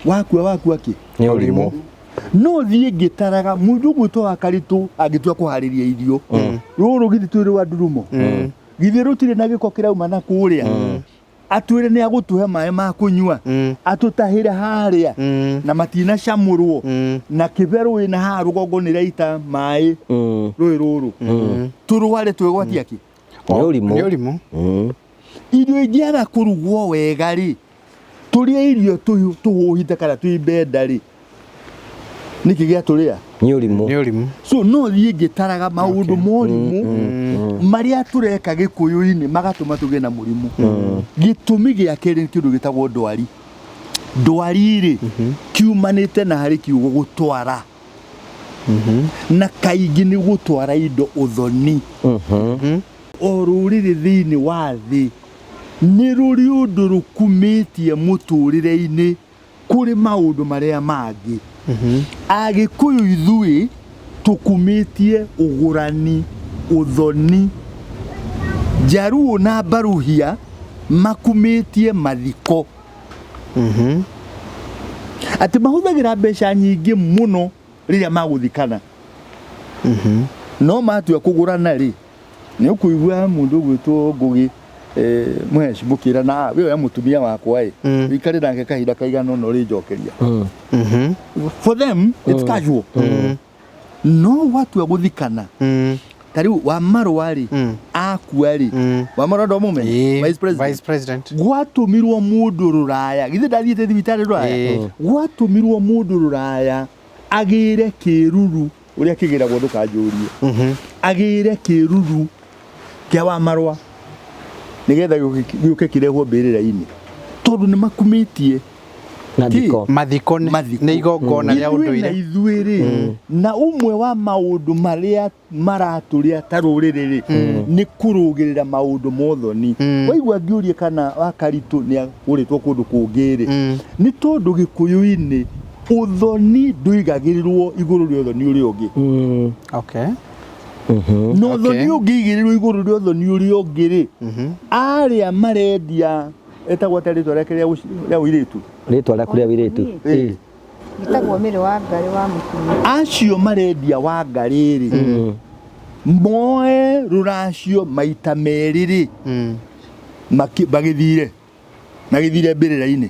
wakua wakua kĩ? Nĩ ũrimũ. No thiĩ ngĩtaraga mũndũ ũgwĩtwo wa Karitũ angĩtua kũharĩria irio rũrũ, githĩ twĩ rwa ndurumo, githĩ rũtirĩ na gĩko kĩrauma na kũrĩa, atwĩre nĩ agũtũhe maĩ ma kũnyua, atũtahĩre harĩa na matinacamũrwo na kĩbe rũĩ na haha rũgongo nĩ raita maĩ rũĩ rũrũ tũrware twĩgwatia kĩ? Nĩ ũrimũ. Nĩ ũrimũ. Irio ingĩaga kũrugwo wega rĩ, tũrĩe irio tũhũhite kana twĩ mbenda rĩ, nĩkĩ gĩatũrĩa? Nĩ ũrimũ. Nĩ ũrimũ. So no thiĩ ngĩtaraga maũndũ morimũ marĩa tũreka gĩkũyũ-inĩ magatũma tũgĩe na mũrimũ. Gĩtũmi gĩa kerĩ nĩ kĩndũ gĩtagwo ndwari. Ndwari rĩ, kiumanĩte na harĩ kiugo gũtwara, na kaingĩ nĩ gũtwara indo ũthoni. O rũrĩrĩ thĩinĩ wa thĩ nĩ rũrĩ ũndũ rũkumĩtie mũtũrĩre-inĩ kũrĩ maũndũ marĩa mangĩ. Agĩkũyũ ithuĩ tũkumĩtie ũgũrani, ũthoni. Njaruũ na Mbaruhia makumĩtie mathiko, atĩ mahũthagĩra mbeca nyingĩ mũno rĩrĩa magũthikana, no matua kũgũrana rĩ, nĩ ũkũigua mũndũ ũgwĩtwo Ngũgĩ, Mũheci mũkĩra na we oya mũtumia wakwa ĩ, wĩikare nake kahinda kaigana ũna ũrĩnjokeria. For them it's casual, no watua gũthikana, ta rĩu wa Marũa rĩ, akua rĩ, wa Marũa ndo mũmenye? Vice President. Vice President. Gwatũmirwo mũndũ rũraya, githĩ ndathiĩte thibitarĩ rũraya? Gwatũmirwo mũndũ rũraya agĩre kĩruru ũrĩa kĩgĩragwo, ndũkanjũrie, agĩre kĩruru kĩa wa Marũa nĩgetha gĩũke kĩrehwo mbĩrĩra-inĩ, tondũ nĩ makumĩtie Na thiko. Mathiko nĩ Mathiko. nĩ igongona rĩa Ithuĩ na ũndũire. Ithuĩ rĩ, na ũmwe wa maũndũ marĩa maratũrĩa ta rũrĩrĩ rĩ, nĩ kũrũgĩrĩra maũndũ mothoni. Waigua ngĩũria kana wa Karitũ nĩ agũrĩtwo kũndũ kũngĩ rĩ, nĩ tondũ gĩkũyũ-inĩ ũthoni ndũigagĩrĩrwo igũrũ rĩa ũthoni ũrĩa ũngĩ. Na ũthoni ũngĩigĩrĩrwo igũrũ rĩa ũthoni ũrĩa ũngĩ rĩ, arĩa marendia etagwo atĩa rĩtwa rĩake rĩa ũirĩtu? Rĩtwa rĩaku rĩa wĩirĩtu? Ĩĩ. Gĩtagwo Mĩrĩ wa Ngarĩ wa mũtumia. Acio marendia wa ngarĩ rĩ, moe rũracio maita merĩ rĩ, magĩthire magĩthire mbĩrĩra-inĩ.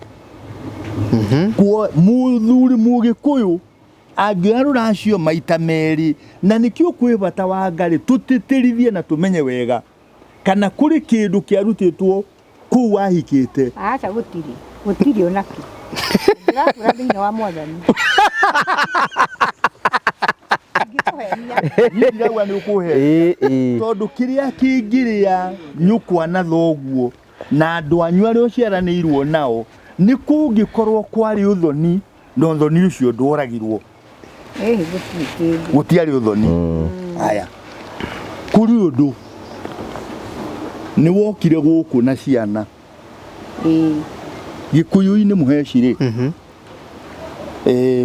Kuo mũthuri mũgĩkũyũ angĩoya rũracio maita merĩ, na nĩkĩo kwĩ bata wa ngarĩ tũtĩtĩrithie na tũmenye wega kana kũrĩ kĩndũ kĩarutĩtwo kũu wahikĩte. Aca, gũtirĩ, gũtirĩ onakĩ. Ndĩrakũra thĩinĩ wa Mwathani. Ingĩkũhenia. Niĩ ndirauga nĩ ũkũhe, Ĩĩ, ĩĩ. tondũ kĩrĩa kĩngĩrĩa nyũkwa na thoguo na andũ anyu arĩa ũciaranĩirwo nao, nĩ kũngĩkorwo kwarĩ ũthoni, na ũthoni ũcio ndworagirwo. Ĩhĩ, gũtirĩ kĩndũ. Gũtiarĩ ũthoni. Aya, kũrĩ ũndũ nĩ wokire gũkũ na ciana. Gĩkũyũ-inĩ, Mũheci rĩ,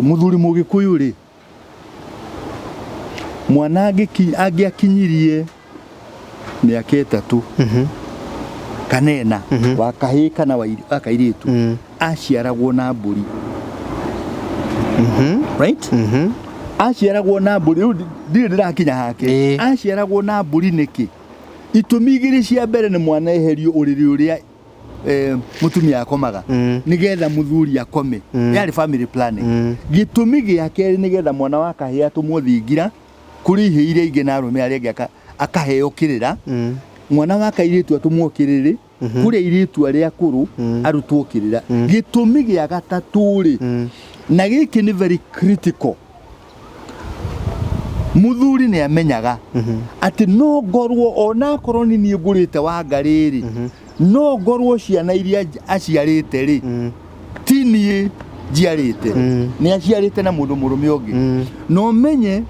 mũthuri mũgĩkũyũ rĩ, mwana angĩakinyirie mĩaka 3 kana 4, wa kahĩĩ kana wa kairĩtu, aciaragwo na mbũri, right? Aciaragwo na mbũri. Rĩu ndirĩ ndĩrakinya hake. Aciaragwo na mbũri nĩkĩ? Itũmi igĩrĩ cia mbere nĩ mwana eherio ũrĩrĩ ũrĩa mũtumia akomaga, nĩgetha mũthuri akome, yarĩ family planning. Gĩtũmi gĩa kerĩ, nĩgetha mwana wa kahĩĩ atũmwo thingira kũrĩ ihĩĩ iria ingĩ na arũme arĩa angĩ, akaheo kĩrĩra. Mwana wa kairĩtu atũmwo kĩrĩrĩ kũrĩ airĩtu arĩa akũrũ, arutwo kĩrĩra. Gĩtũmi gĩa gatatũ rĩ, na gĩkĩ nĩ very critical, mũthuri nĩ amenyaga atĩ no ngorwo ona akorwo nĩ niĩ ngũrĩte wa ngarĩ rĩ, no ngorwo ciana iria aciarĩte rĩ, ti niĩ njiarĩte, nĩ aciarĩte na mũndũ mũrũme ũngĩ. Na ũmenye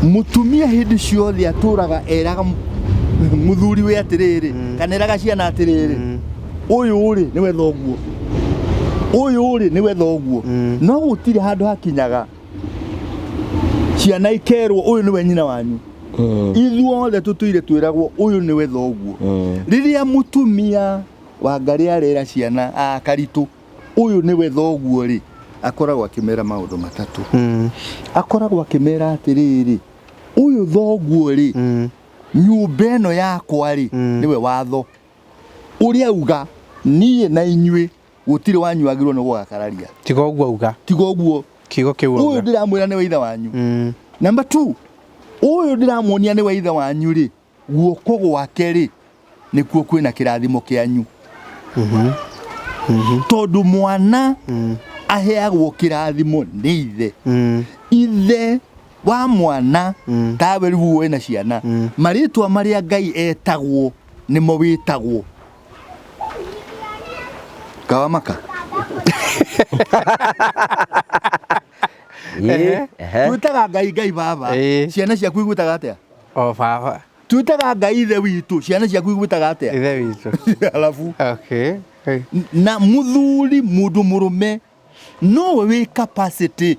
mũtumia hĩndĩ ciothe atũraga eraga Mũthuri wĩ atĩrĩrĩ, kaneraga ciana atĩrĩrĩ, ũyũ rĩ nĩwe thoguo, ũyũ rĩ nĩwe thoguo. No gũtirĩ handũ hakinyaga ciana ikerwo ũyũ nĩwe nyina wanyu. Ithuothe tũtũire twĩragwo ũyũ nĩwe thoguo. Rĩrĩa mũtumia wa Ngarĩ arera ciana a Karitũ ũyũ nĩwe thoguo rĩ, akoragwo akĩmera maũndũ matatũ. Akoragwo akĩmera atĩrĩrĩ, ũyũ thoguo rĩ, nyũmba ĩno yakwa rĩ, nĩwe watho ũrĩa auga niĩ na inyuĩ gũtirĩ wanyu wagĩrĩirwo nĩ gũgakararia. Tiga ũguo auga. Tiga ũguo. Kiugo kĩu ũyũ auga. Ndĩramwĩra nĩwe ithe wanyu. Number 2, ũyũ ndĩramuonia nĩwe ithe wanyu rĩ, guoko gwake rĩ nĩkuo kwĩna kĩrathimo kĩanyu. Tondũ mwana aheagwo kĩrathimo nĩ ithe. Ithe wa mwana, tawe rĩu wĩna ciana, marĩtwa marĩa Ngai etagwo nĩmo wĩtagwo. Kawamaka. Ĩĩ, ehe. Twĩtaga Ngai Ngai baba. Ciana ciaku igwĩtaga atĩa? O baba. Twĩtaga Ngai ithe witũ, ciana ciaku igwĩtaga atĩa? Ithe witũ. Alafu Okay. Hey. Na muthuri, mundu murume nowe wĩ capacity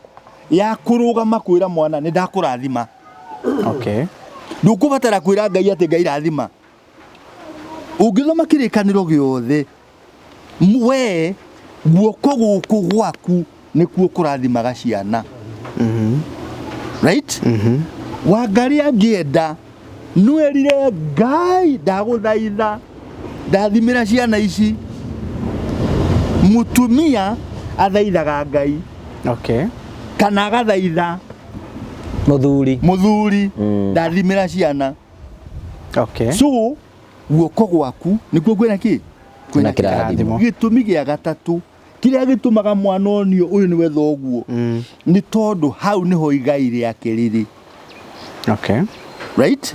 ya kũrũgama kwĩra mwana nĩ ndakũrathima. Okay. Ndũkũbatara kwĩra Ngai atĩ Ngai rathima. Ũngĩthoma kĩrĩkanĩro gĩothe, we guoko gũkũ gwaku nĩkuo kũrathimaga ciana. Right? Wangarĩ angĩenda nĩwerire Ngai ndagũthaitha ndathimĩra ciana ici. Mũtumia athaithaga Ngai. Okay. Kana agathaitha mũthuri. Mũthuri ndathimĩra ciana. Okay. So guoko gwaku nĩkuo kwĩna kĩ? Kwĩna kĩrathimo. Gĩtũmi gĩa gatatũ kĩrĩa gĩtũmaga mwana onio ũyũ nĩwe thoguo nĩ tondũ hau nĩho igai rĩake rĩrĩ. Okay. Right?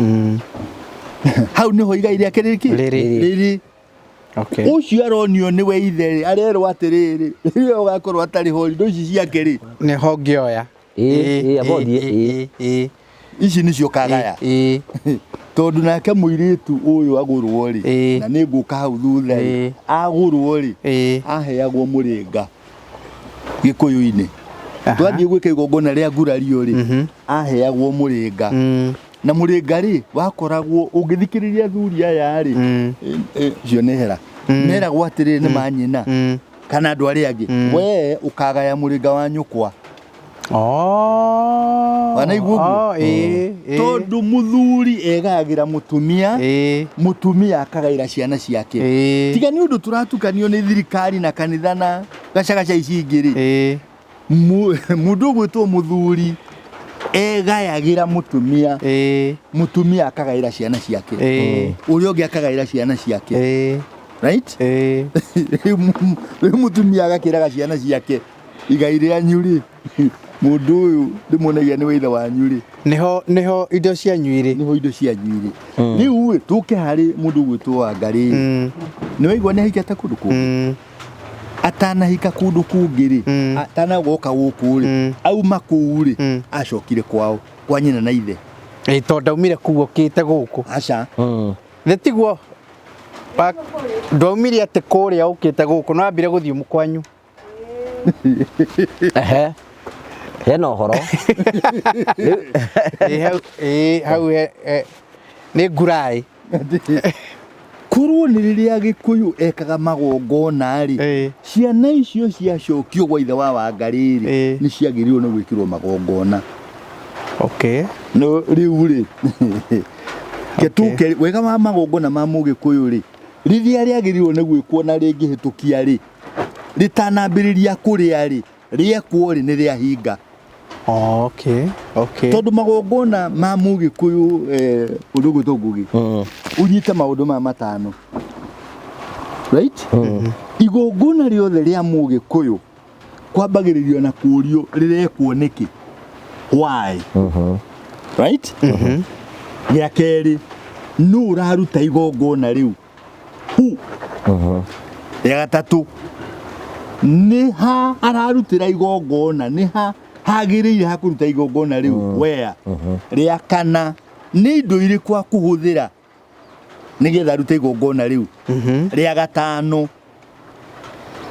Hau nĩho igai rĩake rĩrĩ kĩ? Rĩrĩ. Rĩrĩ. Okay. Ũcio aronio nĩwe ithe rĩ, arerwo atĩrĩrĩ, rĩrĩa ũgakorwo atarĩ ho indo ici ciake rĩ, Nĩho ngĩoya. Ĩĩ, ĩĩ, abo thiĩ, ĩĩ. Ici nĩcio kagaya. Ĩĩ. Tondũ nake mũirĩtu ũyũ agũrwo rĩ, na nĩ ngũka hau thutha rĩ, agũrwo rĩ, aheagwo mũrĩnga Gĩkũyũ-inĩ. Twathiĩ gwĩka igongona rĩa ngurario rĩ, aheagwo mũrĩnga. Na mũrĩnga rĩ, wakoragwo ũngĩthikĩrĩria athuri aya rĩ, icio nĩ hera. Meragwo atĩrĩrĩ nĩ manyina kana andũ arĩa angĩ. We ũkagaya mũrĩnga wa nyũkwa. Oh. Wanaigua ũguo? Oh, ĩĩ, ĩĩ. Tondũ mũthuri egayagĩra mũtumia, mũtumia akagaĩra ciana ciake. Tiga nĩ ũndũ tũratukanio nĩ thirikari na kanitha na gacagaca ici ingĩ rĩ, mũndũ ũgwĩtwo mũthuri egayagĩra mũtumia, mũtumia akagaĩra ciana ciake, ũrĩa ũngĩ akagaĩra ciana ciake. Right? Rĩu mũtumia agakĩraga ciana ciake igai rĩanyu rĩ, mũndũ ũyũ ndĩmuonagia nĩ ithe wanyu rĩ, Nĩho nĩho indo cianyu irĩ. Nĩho indo cianyu irĩ. Rĩu rĩ, tũke harĩ mũndũ ũgwĩtwo Wangarĩ rĩ, nĩ waigua nĩ ahikĩte kũndũ kũngĩ. Atanahika kũndũ kũngĩ rĩ, atanagoka gũkũ rĩ, auma kũu rĩ, acokire kwao kwa nyina na ithe. Ĩĩ, tondũ ndaumire kũu okĩte gũkũ. Aca. Nĩ tiguo ndwaumire atĩ kũrĩa ũkĩte gũkũ, no wambire gũthiĩ kwanyu. Ehe. Hena ũhoro. Ĩĩ, hau ĩĩ, hau nĩ nguraĩ. Korwo nĩ rĩrĩa Gĩkũyũ ekaga magongona rĩ, ciana icio ciacokio gwa ithe wa Wangarĩ rĩ, nĩ ciagĩrĩirwo nĩ gwĩkĩrwo magongona. Okay. No rĩu rĩ, ketuke wega wa magongona ma Mũgĩkũyũ rĩ, rĩrĩa rĩagĩrĩirwo nĩ gwĩkwo na rĩngĩhĩtũkia rĩ, rĩtanambĩrĩria kũrĩa rĩ, rĩekwo rĩ, nĩ rĩahinga. Okay, okay. Tondũ magongona ma Mũgĩkũyũ, ũndũ ũgwĩtwo Ngugi, ũnyite maũndũ maya matano. Right? Igongona rĩothe rĩa Mũgĩkũyũ kwambagĩrĩrio na kũũrio rĩrekwo nĩkĩ? Why? Right? Gĩa kerĩ, nũ ũraruta igongona rĩu? Who? Rĩa gatatũ, nĩ ha ararutĩra igongona, nĩ ha hagĩrĩire ha kũruta igongona rĩu? Where? Rĩa kana, nĩ indo irĩkũ akũhũthĩra? Nĩgetha arute igongona rĩu rĩa gatano,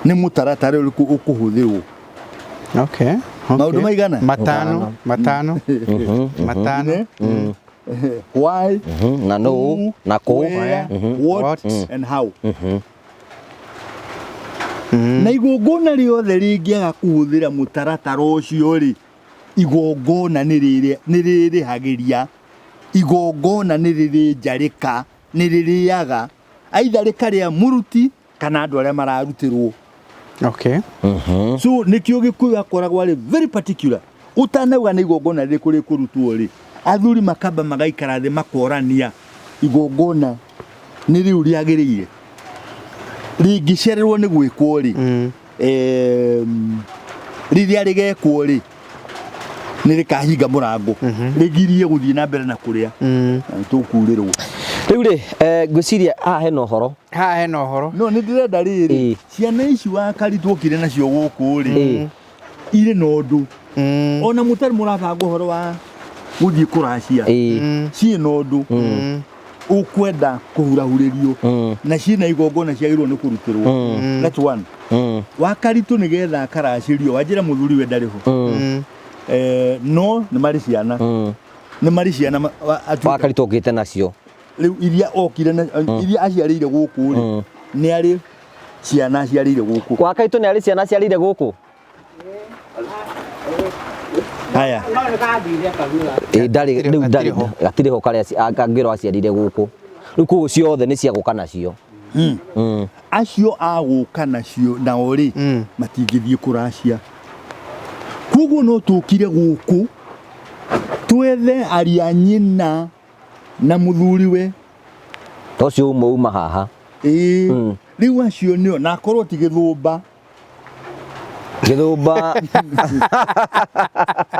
nĩ mũtaratara ũrĩkũ ũkũhũthĩrwo? Okay. Maũndũ maigana? Matano, matano, matano. Why, Na no who, na kũ. where, what, What. and how. Na igongona rĩothe rĩngĩaga kũhũthĩra mũtaratara ũcio rĩ, igongona nĩ rĩrĩhagĩria, igongona nĩ rĩrĩ njarĩka, nĩ rĩrĩaga aitha rĩkarĩa mũruti kana andũ arĩa mararutĩrwo. Okay. So nĩkĩo Gĩkũyũ akoragwo arĩ very particular. Ũtanauga nĩ igongona rĩrĩkũ rĩkũrutwo rĩ, athuri makamba magaikara thĩ makorania igongona nĩ rĩu rĩagĩrĩire rĩngĩcererwo nĩ gwĩkwo rĩ, rĩrĩa rĩgekwo rĩ, nĩ rĩkahinga mũrango rĩgirie gũthiĩ na mbere na kũrĩa na tũkurĩrwo. Rĩu rĩ, ngwĩciria haha hena ũhoro. Haha hena ũhoro. No nĩ ndĩrenda rĩrĩ, ciana ici wakari tuokire nacio gũkũ rĩ, irĩ na ũndũ ona mũtarĩ mũrabanga ũhoro wa gũthiĩ kũracia, ciĩ na ũndũ ũkwenda kũhurahurĩrio na ciĩna igongona ciagĩrĩirwo nĩ kũrutĩrwo. That's one. Wakaritũ nĩgetha akaracĩrio, wanjĩra mũthuri we ndarĩ ho, no nĩ marĩ ciana, nĩ marĩ ciana Wakaritũ ũkĩte nacio. Rĩu iria okire na iria aciarĩire gũkũ rĩ, nĩ arĩ ciana aciarĩire gũkũ. Wakaritũ nĩ arĩ ciana aciarĩire gũkũ. Haya. Ĩ, ndarĩ rĩu ndarĩ Gatirĩ ho. Gatirĩ ho karĩa angĩrwo aciarire gũkũ. Rĩu koguo ciothe nĩ cia gũka nacio. Acio agũka nacio nao rĩ, matingĩthiĩ kũracia, koguo no tũkire gũkũ twethe aria nyina na mũthuriwe. To ũcio uma uma haha. Ĩĩ, rĩu acio nĩo na akorwo ti gĩthũmba. Gĩthũmba.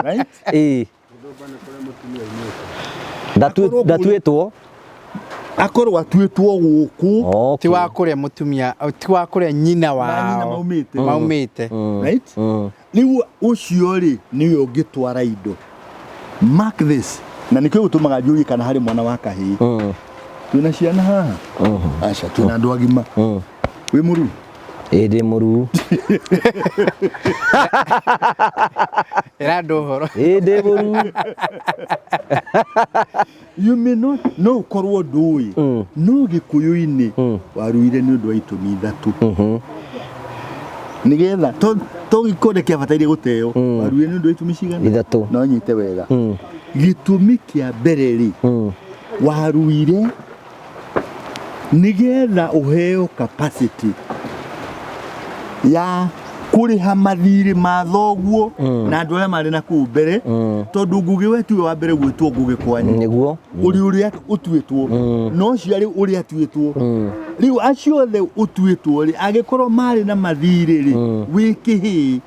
Right? Ĩ. Akorwo Ndatuĩtwo. Akorwo atuĩtwo gũkũ. Ti wa kũrĩa mũtumia, ti wa kũrĩa nyina Na nyina wao maumĩte. Maumĩte. Right, rĩu ũcio rĩ nĩwe ũngĩtwara indo. Mark this, na nĩkĩo gĩtũmaga njũrie kana harĩ mwana wa kahĩĩ. Twĩna ciana haha? Aca, twĩna andũ agima. Wĩ mũru? Ĩ, ndĩ mũruu. Ĩra andũ ũhoro. Ĩ, ndĩ mũruu. You may not, no ũkorwo ndũĩ, no Gĩkũyũ-inĩ waruire nĩ ũndũ wa itũmi ithatũ, nĩgetha to gĩkonde kĩabataire gũteo. Waruire nĩ ũndũ wa itũmi cigana? Ithatũ. No nyite wega. Gĩtũmi kĩa mbere rĩ, waruire nĩgetha ũheo capacity ya kũrĩha mathirĩ ma thoguo na andũ arĩa marĩ na kũu mbere, tondũ Ngugi we tiwe wa mbere gwĩtwo Ngugi kwanyu. Nĩguo. Ũrĩ ũrĩa ũtuĩtwo, no ũcio arĩ ũrĩa atuĩtwo. Rĩu acio othe ũtuĩtwo rĩ, angĩkorwo marĩ na mathirĩ rĩ, wĩ kĩhĩĩ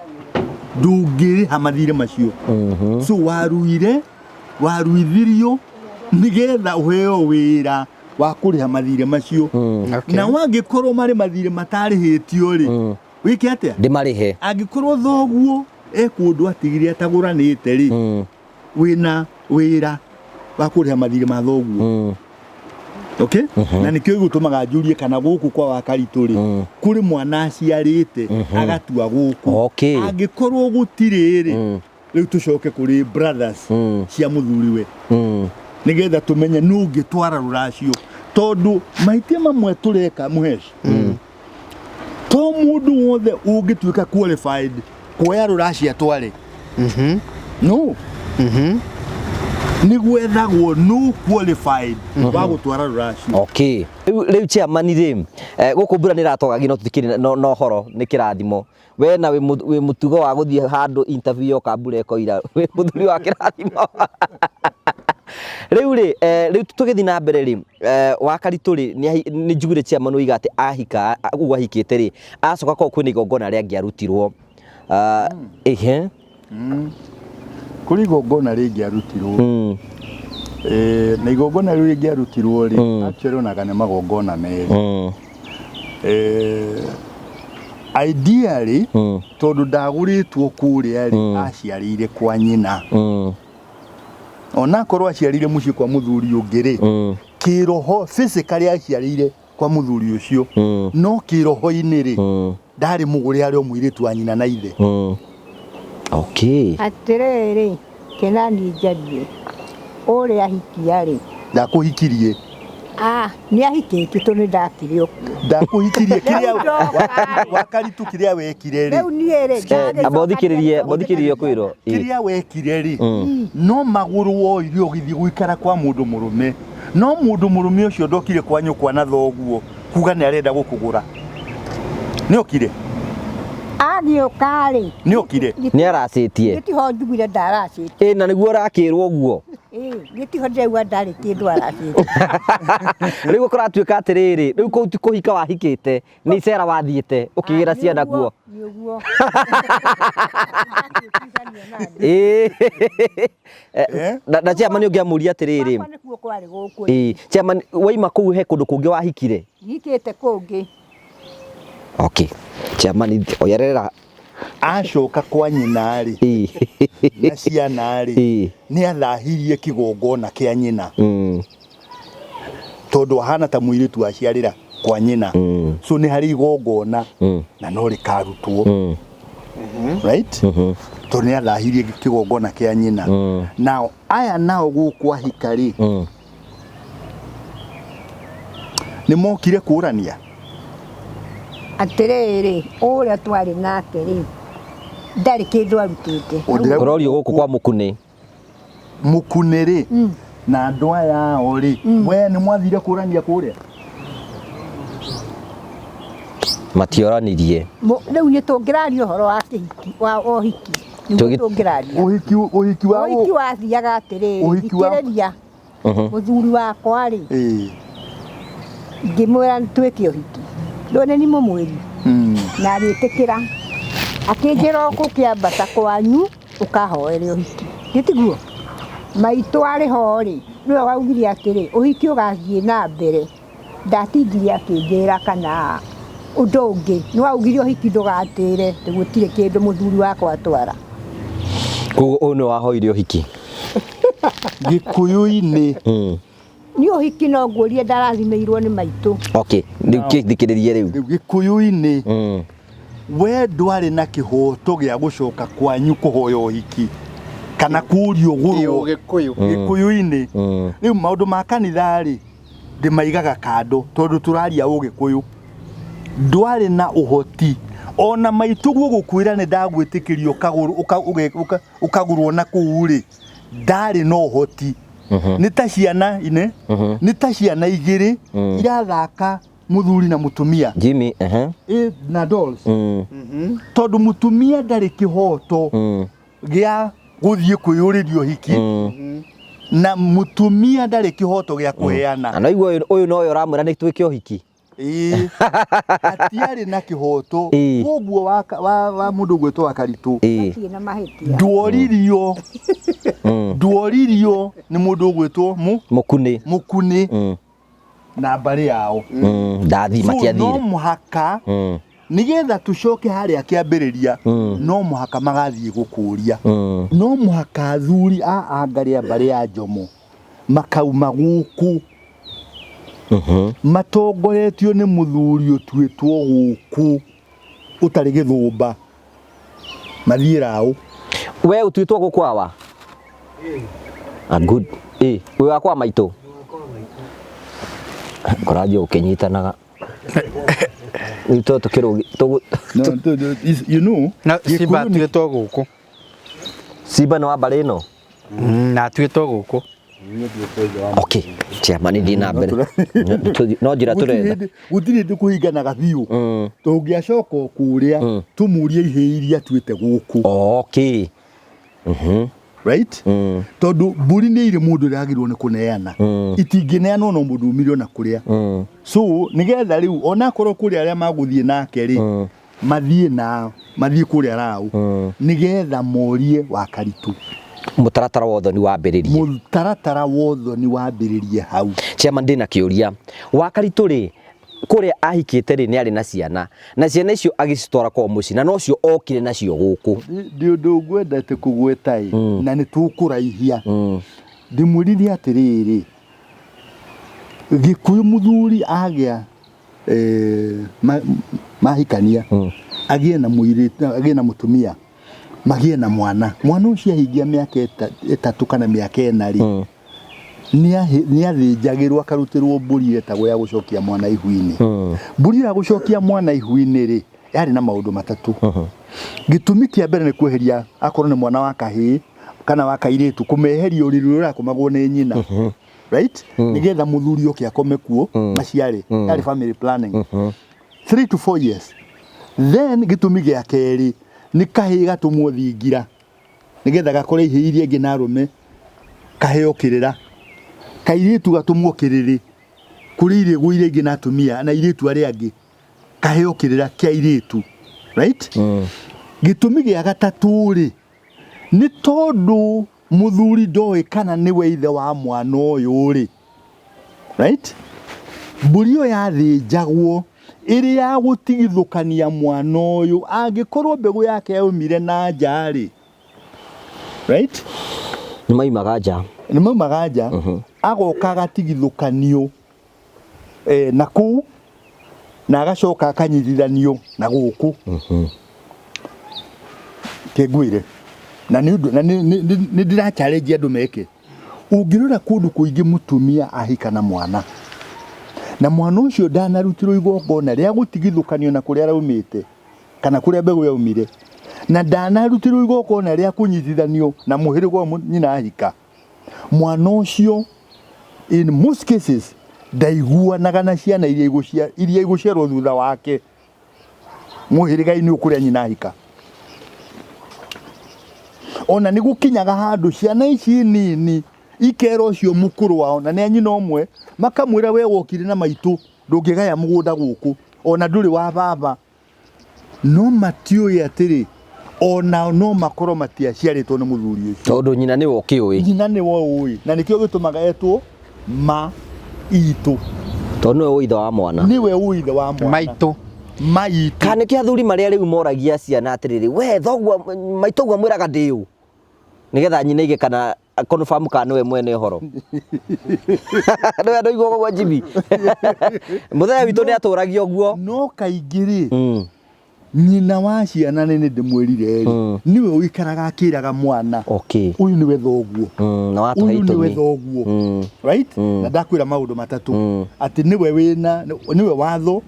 ndũngĩrĩha mathirĩ macio. So waruire, waruithirio nĩgetha ũheo wĩra wa kũrĩha mathirĩ macio. Okay. Na wangĩkorwo marĩ mathirĩ matarĩhĩtio rĩ, wĩke atĩa? Ndĩmarĩhe. Angĩkorwo thoguo e kũndũ atigire atagũranĩte rĩ, wĩna wĩra wa kũrĩha mathirĩ ma thoguo. Okay, na nĩkĩo gĩgũtũmaga njũrie kana gũkũ kwa Wakaritũ rĩ, kũrĩ mwana aciarĩte agatua gũkũ. Angĩkorwo gũtirĩ rĩ, rĩu tũcoke kũrĩ brothers cia mũthuriwe, nĩgetha tũmenye nũ ũngĩtwara rũracio, tondũ mahĩtia mamwe tũreka mũhesh, to mũndũ wothe ũngĩtuĩka qualified kuoya rũracio atware. No nĩ gwethagwo nũ qualified wa gũtwara rũracio. Okay, rĩu chairman rĩ, gũkũ mbura nĩ ĩratwagagia, no tũtikĩrĩ no ũhoro nĩ kĩrathimo. We na wĩ mũtugo wa gũthiĩ handũ interview yoka mbura ĩkoira, wĩ mũthuri wa kĩrathimo. Rĩu rĩ, rĩu tũgĩthiĩ na mbere rĩ, Wakaritũ rĩ, nĩ njiguire chairman oiga atĩ ahika ũguo ahikĩte rĩ, acoka korwo kwĩna igongona rĩangĩarutirwo. Ah, ehe. Kũrĩ igongona rĩngĩarutirwo. Na igongona rĩu rĩngĩarutirwo rĩ, actually onaga nĩ magongona merĩ. Ideally, tondũ ndagũrĩtwo kũrĩa rĩ, aciarĩire kwa nyina, onakorwo aciarire mũciĩ kwa mũthuri ũngĩ rĩ. Kĩroho, physically aciarĩire kwa mũthuri ũcio, no kĩroho-inĩ rĩ, ndarĩ mũgũre, arĩ o mũirĩtu wa nyina na ithe. Okay. Atĩrĩrĩ, kĩnani njarie ũrĩa ahikia rĩ. Ndakũhikirie. Ah, nĩ ahikĩtie tondũ nĩ ndakĩrĩ o kuo. Ndakũhikirie kĩrĩa Rĩu ndoka. Wakaritu, kĩrĩa wekire rĩu rĩ, niĩ rĩ, Amba ũthikĩrĩrie, amba ũthikĩrĩrie kwĩrwo. Kĩrĩa wekire rĩ, no magũrũ woire ũgĩthiĩ gũikara kwa mũndũ mũrũme, no mũndũ mũrũme ũcio ndokire kwa nyũkwa na thoguo kuga nĩ arenda gũkũgũra. Nĩ okire? Agĩũka rĩ. Nĩ okire? Nĩ aracĩtie. Gĩtiho njugire ndaracĩtie. Ĩ, na nĩguo ũrakĩrwo ũguo. Gĩtiho ndĩraigua ndarĩ kĩndũ aracĩtie. Rĩu kũratuĩka atĩrĩrĩ, rĩu kũu ti kũhika wahikĩte, nĩ icera wathiĩte ũkĩgĩra ciana kuo. Nĩ ũguo. Ĩ. Eh? Na chairman ũngĩamũria atĩrĩrĩ, Gwakwa nĩkuo kwarĩ gũkũ. Ĩ, chairman, waima kũu he kũndũ kũngĩ wahikire? Hikĩte kũngĩ. Okay, chairman, oyerera. Acoka kwa nyina rĩ, na ciana rĩ, nĩ athahirie kĩgongona kĩa nyina, tondũ ahana ta mũirĩtu aciarĩra kwa nyina. So nĩ harĩ igongona na no rĩkarutwo, right? Tondũ nĩ athahirie kĩgongona kĩa nyina. Nao aya nao gũkũ ahika rĩ, nĩ mokire kũrania. Atĩrĩrĩ, ũrĩa twarĩ nake rĩ, ndarĩ kĩndũ arutĩte. Ũrorio gũkũ kwa mũkunĩ. Mũkunĩ rĩ, na andũ aya ao rĩ, we nĩ mwathire kũrania kũrĩa? Matioranirie. Rĩu nĩ tũngĩraria ũhoro wa kĩhiki, wa ũhiki, nĩguo tũngĩraria. Ũhiki wa Ũhiki wathiaga atĩrĩrĩ, Ũhiki wa- thikĩrĩria, mũthuri wakwa rĩ, ngĩmwĩra twĩke ũhiki, rĩu nĩ mũmwĩri, na agĩtĩkĩra, akĩnjĩra ũkũkĩambata kwanyu ũkahoere ũhiki, gĩtiguo maitũ arĩ ho rĩ, nĩwe waugire atĩrĩ, ũhiki ũgathiĩ na mbere. Ndatindire akĩnjĩra kana ũndũ ũngĩ, nĩ waugire ũhiki ndũgatĩre, gũtirĩ kĩndũ mũthuri wakwa atwara. Koguo ũyũ nĩ wahoire ũhiki? Gĩkũyũ-inĩ. Niĩ ũhiki no nguũrie ndarathimĩirwo nĩ maitũ. Okay, rĩu kĩthikĩrĩrie rĩu. Rĩu gĩkũyũ-inĩ, we ndwarĩ na kĩhoto gĩa gũcoka kwanyu kũhoya ũhiki kana kũrio gũrwo. Gĩkũyũ. Gĩkũyũ-inĩ. Rĩu maũndũ ma kanitha rĩ, ndĩmaigaga kando tondũ tũraria ũgĩkũyũ. Ndwarĩ na ũhoti ona maitũguo gũkwĩra nĩ ndagwĩtĩkĩria ũkagũrwo na kũu rĩ, ndarĩ na ũhoti. Nĩ ta ciana ine, nĩ ta ciana igĩrĩ irathaka, mũthuri na mũtumia. Jimmy, ehe. Ĩ, na dolls. Tondũ mũtumia ndarĩ kĩhoto gĩa gũthiĩ kwĩyũrĩria ũhiki, na mũtumia ndarĩ kĩhoto gĩa kũheana. Na no igua ũyũ nowe ũramwĩra nĩ twĩke ũhiki. Ĩĩ, hatiarĩ na kĩhoto. Koguo wa mũndũ ũgwĩtwo wa Karitũ, Matirĩ na mahĩtia. Nduoririo nĩ mũndũ ũgwĩtwo Mũkunĩ. Mũkunĩ na mbarĩ yao. Ndathi So, no matiathire. Mũhaka nigetha tucoke harĩa kĩambĩrĩria, no mũhaka magathiĩ gũkũria, no mũhaka athuri a angarĩ a mbarĩ ya Njomo makauma gũkũ matongoretio nĩ mũthuri ũtuĩtwo gũkũ ũtarĩ gĩthũmba, mathiĩ raũ. We ũtuĩtwo gũkũ awa? Ah, good. Ĩ, wĩ wakwa maitũ. Kũranjia ũkĩnyitanaga. Rĩu to tũkĩrũgi tũgũ No, you know, Na Simba Gĩkũyũ nĩ- atuĩtwo gũkũ. Simba nĩ wa mbarĩ ĩno? Na atuĩtwo gũkũ. Okay. Chairman, thiĩ na mbere. No njĩra tũretha. Gũtirĩ hĩndĩ kũhinganaga biũ. Tũngĩacoka o kũrĩa tũmũrie ihĩĩ iria atuĩte gũkũ. Okay. Right, tondũ mbũri nĩ irĩ mũndũ ũrĩa agĩrĩirwo nĩ kũneana, itingĩneanwo no mũndũ umire ona kũrĩa. So nĩgetha rĩu onakorwo kũrĩ arĩa magũthiĩ nake rĩ, mathiĩ na mathiĩ kũrĩa raũ nĩgetha morie wa Karitũ. Mũtaratara wa ũthoni wambĩrĩrie. Mũtaratara wa ũthoni wambĩrĩrie hau. Chairman, ndĩna kĩũria. Wa Karitũ rĩ, kũrĩa ahikĩte rĩ, nĩ arĩ na ciana, na ciana icio agĩcitwara kwao mũciĩ, na nocio okire nacio gũkũ. Ndĩ ũndũ ngwendete kũgweta ĩ, na nĩ tũkũraihia. Ndĩmwĩrire atĩrĩrĩ, Gĩkũyũ mũthuri agĩa mahikania agĩe na mũirĩtu, agĩe na mũtumia, magĩe na mwana, mwana ũcio ahingia mĩaka 3 kana mĩaka 4 rĩ, nĩ athĩnjagĩrwo akarutĩrwo mbũri ĩtagwo ya gũcokia mwana ihu-inĩ. Mbũri ya gũcokia mwana ihu-inĩ rĩ, yarĩ na maũndũ matatũ. Gĩtũmi kĩa mbere nĩ kweheria akorwo nĩ mwana wa kahĩĩ kana wa kairĩtu, kũmeheria ũrĩrĩ ũrĩa ũrakomagwo nĩ nyina. Right? Nĩgetha mũthuri oke akome kuo maciare. Yarĩ family planning. 3 to 4 years. Then gĩtũmi gĩa kerĩ nĩ kahĩĩ gatũmwo thingira nĩgetha gakore ihĩĩ iria ingĩ na arũme kaheo kĩrĩra. Kairĩtu gatũmwo kĩrĩrĩ kũrĩ irĩgũ iria ingĩ na atumia na airĩtu arĩa angĩ kaheo kĩrĩra kĩa airĩtu. Right? Gĩtũmi gĩa gatatũ rĩ, nĩ tondũ mũthuri ndoĩ kana nĩwe ithe wa mwana ũyũ rĩ. Right? Mbũri ĩyo yathĩnjagwo ĩrĩ ya gũtigithũkania mwana ũyũ angĩkorwo mbegũ yake yaumire na nja rĩ. Right? Nĩ maumaga nja. Nĩ maumaga nja. Agoka agatigithũkanio na kũu na agacoka akanyitithanio na gũkũ. Kĩngwĩre na nĩ ũndũ na nĩ ndĩra challenge andũ meke. Ũngĩrora kũndũ kũingĩ mũtumia ahika na mwana na mwana ũcio ndanarutirwo igongona rĩa gũtigithũkanio na kũrĩa araumĩte kana kũrĩa mbegũ yaumire na ndanarutirwo igongona rĩa kũnyitithanio na mũhĩrĩga ũyũ nyina ahika, mwana ũcio in most cases ndaiguanaga na ciana iria igũciarwo thutha wake mũhĩrĩga-inĩ ũyũ kũrĩa nyina ahika. Ona nĩ gũkinyaga handũ ciana ici nini ikera ũcio mũkũrũ wao na nĩ a nyina ũmwe, makamwĩra we wokire na maitũ ndũngĩgaya mũgũnda gũkũ ona ndũrĩ wa baba. No matiũĩ atĩrĩ onao no makorwo matiaciarĩtwo nĩ mũthuri ũcio. Tondũ nyina nĩwe ũkĩũĩ. Nyina nĩwe ũĩ, na nĩkĩo gĩtũmaga etwo ma itũ. Tondũ nĩwe ũĩ ithe wa mwana. Nĩwe ũĩ ithe wa mwana. Maitũ. Maitũ. Kana nĩkĩo athuri marĩa rĩu moragia ciana atĩrĩrĩ, we thoguo maitũ ũguo mwĩraga ndĩ ũ? Nĩgetha nyina aige kana confirm kana nĩwe mwene ũhoro. Nĩwe ndũigua ũguo Jimmy. Mũthenya witũ nĩ atũragia ũguo. No kaingĩ rĩ, nyina wa ciana nĩ ndĩmwĩrire rĩ, nĩwe ũikaraga akĩraga mwana. Ũyũ nĩwe thoguo. Na watũhe Ũyũ nĩwe itũmi. thoguo. Right? Na ndakwĩra maũndũ matatũ. Atĩ nĩwe wĩna, nĩwe watho,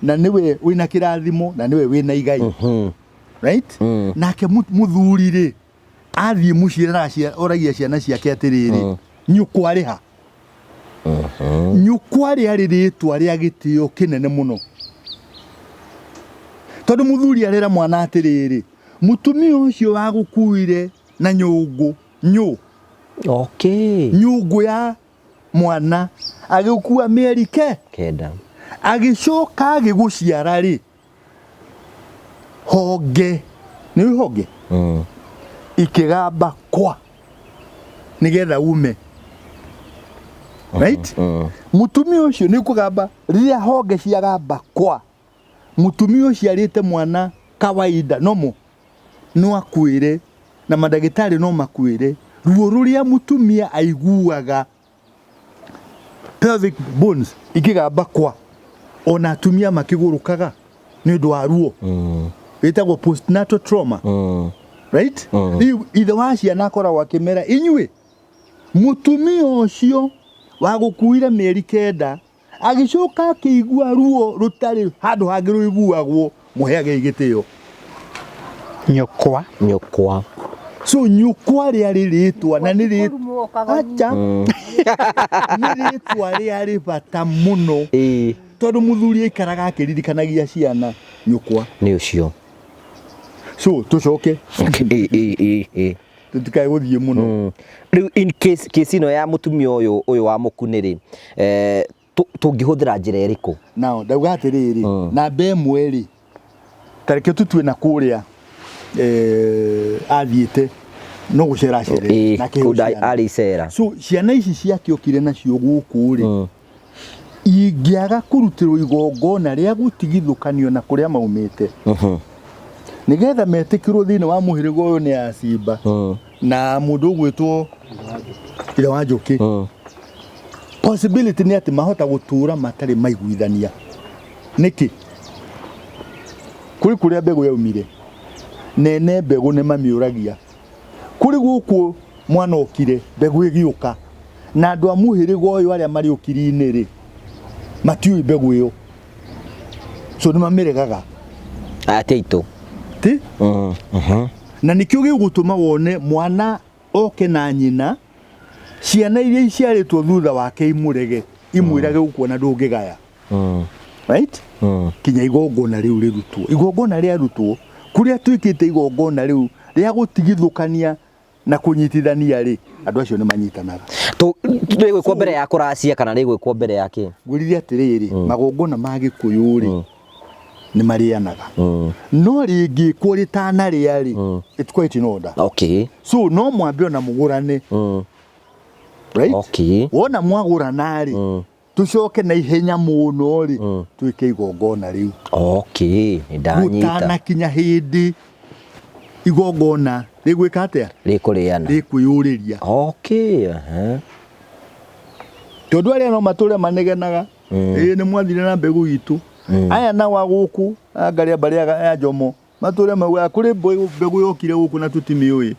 na nĩwe wĩna kĩrathimo, na nĩwe wĩna igai. Right? Nake mũthuri rĩ, athiĩ mũciĩ na oragia ciana ciake atĩrĩrĩ, nyũkwa rĩ ha? Nyũkwa rĩarĩ rĩtwa rĩa gĩtĩo kĩnene mũno. Tondũ mũthuri arera mwana atĩrĩrĩ, mũtumia ũcio wagũkuire na nyũngũ, nyũ. Nyũngũ ya mwana agĩkua mĩeri ke 9. Agĩcoka agĩgũciara rĩ, honge, nĩ honge? Ikĩgamba kwa nĩgetha ume. Right? Mũtumia ũcio nĩ kũgamba, rĩrĩa honge ciagamba kwa, mũtumia ũcio arĩte mwana kawaida, nomo, no akuĩre, na mandagĩtarĩ no makuĩre, ruo rũrĩa mũtumia aiguaga pelvic bones ikĩgamba kwa, ona atumia makĩgũrũkaga nĩ ũndũ wa ruo. Ĩtagwo postnatal trauma. Right? Rĩu ithe wa ciana akoragwo akĩmera inyuĩ mũtumia ũcio wagũkuire mĩeri 9 agĩcoka akĩigua ruo rũtarĩ handũ hangĩ rũiguagwo, mũheage gĩtĩo. Nyũkwa. Nyũkwa. So nyũkwa rĩarĩ rĩtwa na nĩ rĩtwa acha. Nĩ rĩtwa rĩarĩ bata mũno. Tondũ mũthuri aikaraga akĩririkanagia ciana nyũkwa. Nĩ ũcio. So tũcoke. Tũtikae gũthiĩ mũno. Rĩu in case case ĩno ya mũtumia ũyũ wa mũkunĩ rĩ, tũngĩhũthĩra njĩra ĩrĩkũ? Nao ndauga atĩrĩrĩ, namba 1 rĩ, ta reke tũtue na kũrĩa, athiĩte no gũcera acerete, na akĩheo Kũndũ ciana. arĩ icera. So ciana ici ciakĩokire nacio gũkũ rĩ, ingĩaga kũrutĩrwo igongona rĩa gũtigithũkanio na kũrĩa maumĩte, nĩgetha metĩkĩrwo thĩinĩ wa mũhĩrĩga ũyũ nĩ acimba na mũndũ ũgwĩtwo ithe wa njũkĩ. Possibility nĩ atĩ mahota gũtũra matarĩ maiguithania. Nĩkĩ? Kũrĩ kũrĩa mbegũ yaumire, nene mbegũ nĩ mamĩũragia. Kũrĩ gũkũ mwana okire, mbegũ ĩgĩũka, na andũ a mũhĩrĩga ũyũ arĩa marĩ ũkiri-inĩ rĩ, matiũĩ mbegũ ĩyo, so nĩ mamĩregaga. Aya ti aitũ. Ti? Na nĩkĩo gĩgũtũma wone mwana oke na nyina, ciana iria iciarĩtwo thutha wake imũrege, imwĩrage gũkuona ndũngĩgaya. Right? Kinya igongona rĩu rĩrutwo. Igongona rĩarutwo, kũrĩa twĩkĩte igongona rĩu rĩa gũtigithũkania na kũnyitithania rĩ, andũ acio nĩ manyitanaga. Rĩgwĩkwo mbere ya kũracia kana rĩgwĩkwo mbere ya kĩ? Ngwĩrire atĩrĩrĩ, magongona ma Gĩkũyũ rĩ, nĩ marĩanaga. No rĩngĩkwo rĩtanarĩa rĩ, it's quite in order. So no mwambe ona mũgũrane. Right? Wona mwagũrana rĩ, tucoke na ihenya mũno rĩ, twĩke igongona rĩu. Nĩ ndanyita. Gũtanakinya hĩndĩ igongona rĩgwĩka atĩa? Rĩkũrĩana. Rĩkwĩyũrĩria. Tondũ arĩa no matũre manegenaga, ĩĩ nĩ mwathire na mbegũ itũ. Aya nao a gũkũ, angaria mbarĩ ya Njomo, matũre maugaga kũrĩ mbegũ yokire gũkũ na tũtimĩũĩ.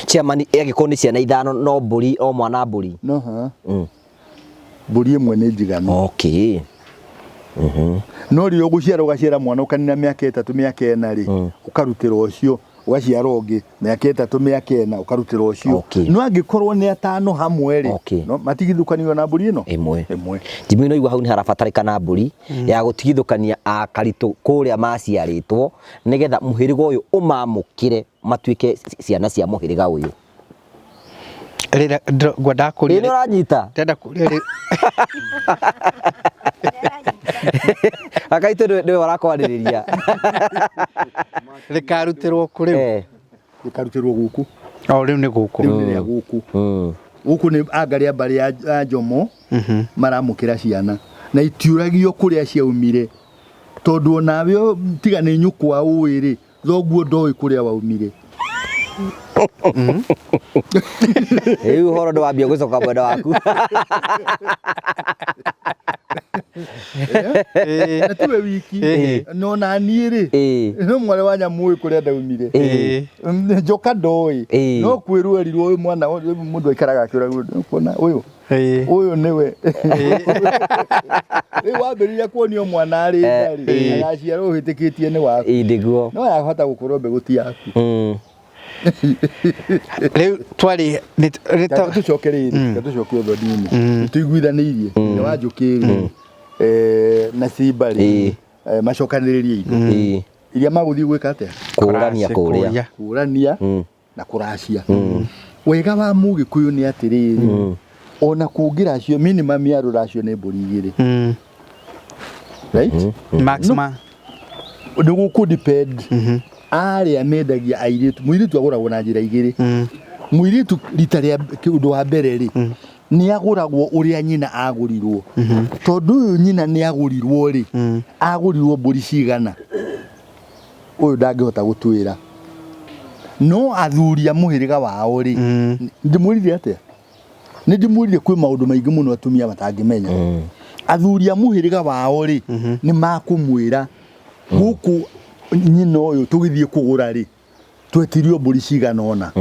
Chairman, angĩkorwo nĩ ciana ithano no mbũri, o mwana mbũri. No ha. Mbũri ĩmwe nĩ njiganu. No rĩrĩa ũgũciara ũgaciara mwana ũkanina mĩaka 3 mĩaka 4 rĩ, ũkarutĩra ũcio, ũgaciara ũngĩ mĩaka 3 mĩaka 4 ũkarutĩra ũcio. No angĩkorwo nĩ atano hamwe rĩ, no matigithũkanio na mbũri ĩno ĩmwe. Ĩmwe. Jimmy no igua hau nĩ harabatarĩkana mbũri ya gũtigithũkania akaritũ kũrĩa maciarĩtwo nĩgetha mũhĩrĩga ũyũ ũmamũkĩre matuĩke ciana cia mũhĩrĩga ũyũ. Rĩrĩa ngwendaga kũria. Ĩĩ nĩ ũranyita? Ndĩrenda kũria rĩ. Akaitũ nĩwe ũrakwarĩrĩria. Rĩkarutĩrwo kũ rĩu? Rĩkarutĩrwo gũkũ. O rĩu nĩ gũkũ. Rĩu nĩ rĩa gũkũ. Gũkũ nĩ angaria mbarĩ ya Njomo maramũkĩra ciana na itiũragio kũrĩa ciaumire tondũ onawe tiga nĩ nyũkwa ũĩ rĩ, thoguo ndoĩ kũrĩa waumire. Rĩu ũhoro ndwambia gũcoka mwena waku. Na tiwe wiki. No na niĩ rĩ, no mwarĩ wa nyamũ ũĩ kũrĩa ndaumire. Njoka ndoĩ. No kwĩrwo erirwo ũyũ mwana mũndũ aikaraga akĩũragwo kuona ũyũ. Ũyũ nĩwe. Rĩu wambĩrĩria kuonio mwana arĩ nda rĩ, agaciarwo ũhĩtĩkĩtie nĩ waku. Nĩguo. No yahota gũkorwo mbegũ ti yaku. Rĩu twarĩ tũcoke rĩrĩ, tũcoke ũthoni-inĩ. Nĩtũiguithanĩirie nĩ wa njũkĩ rĩ, na simba rĩ, macokanĩrĩrie indo. Iria magũthiĩ gwĩka atĩa? Kũrania kũrĩa. Kũrania na kũracia. Wega wa Mũgĩkũyũ nĩ atĩrĩrĩ, ona kũngĩracio minimum ya rũracio nĩ mbũri 2. Right? Maximum. Nĩ gũkũ depend. Arĩa mendagia airĩtu, mũirĩtu agũragwo na njĩra 2. Mũirĩtu rita rĩa ũndũ wa mbere rĩ, nĩ agũragwo ũrĩa nyina agũrirwo. Tondũ ũyũ nyina nĩ agũrirwo rĩ, agũrirwo mbũri cigana? Ũyũ ndangĩhota gũtwĩra. No athuri a mũhĩrĩga wao rĩ, ndĩmwĩrire atĩa? Nĩ ndĩmwĩrire kwĩ maũndũ maingĩ mũno atumia matangĩmenya. Athuri a mũhĩrĩga wao rĩ, nĩ makũmwĩra gũkũ nyina ũyũ tũgĩthiĩ kũgũra rĩ, twetirio mbũri cigana ũna.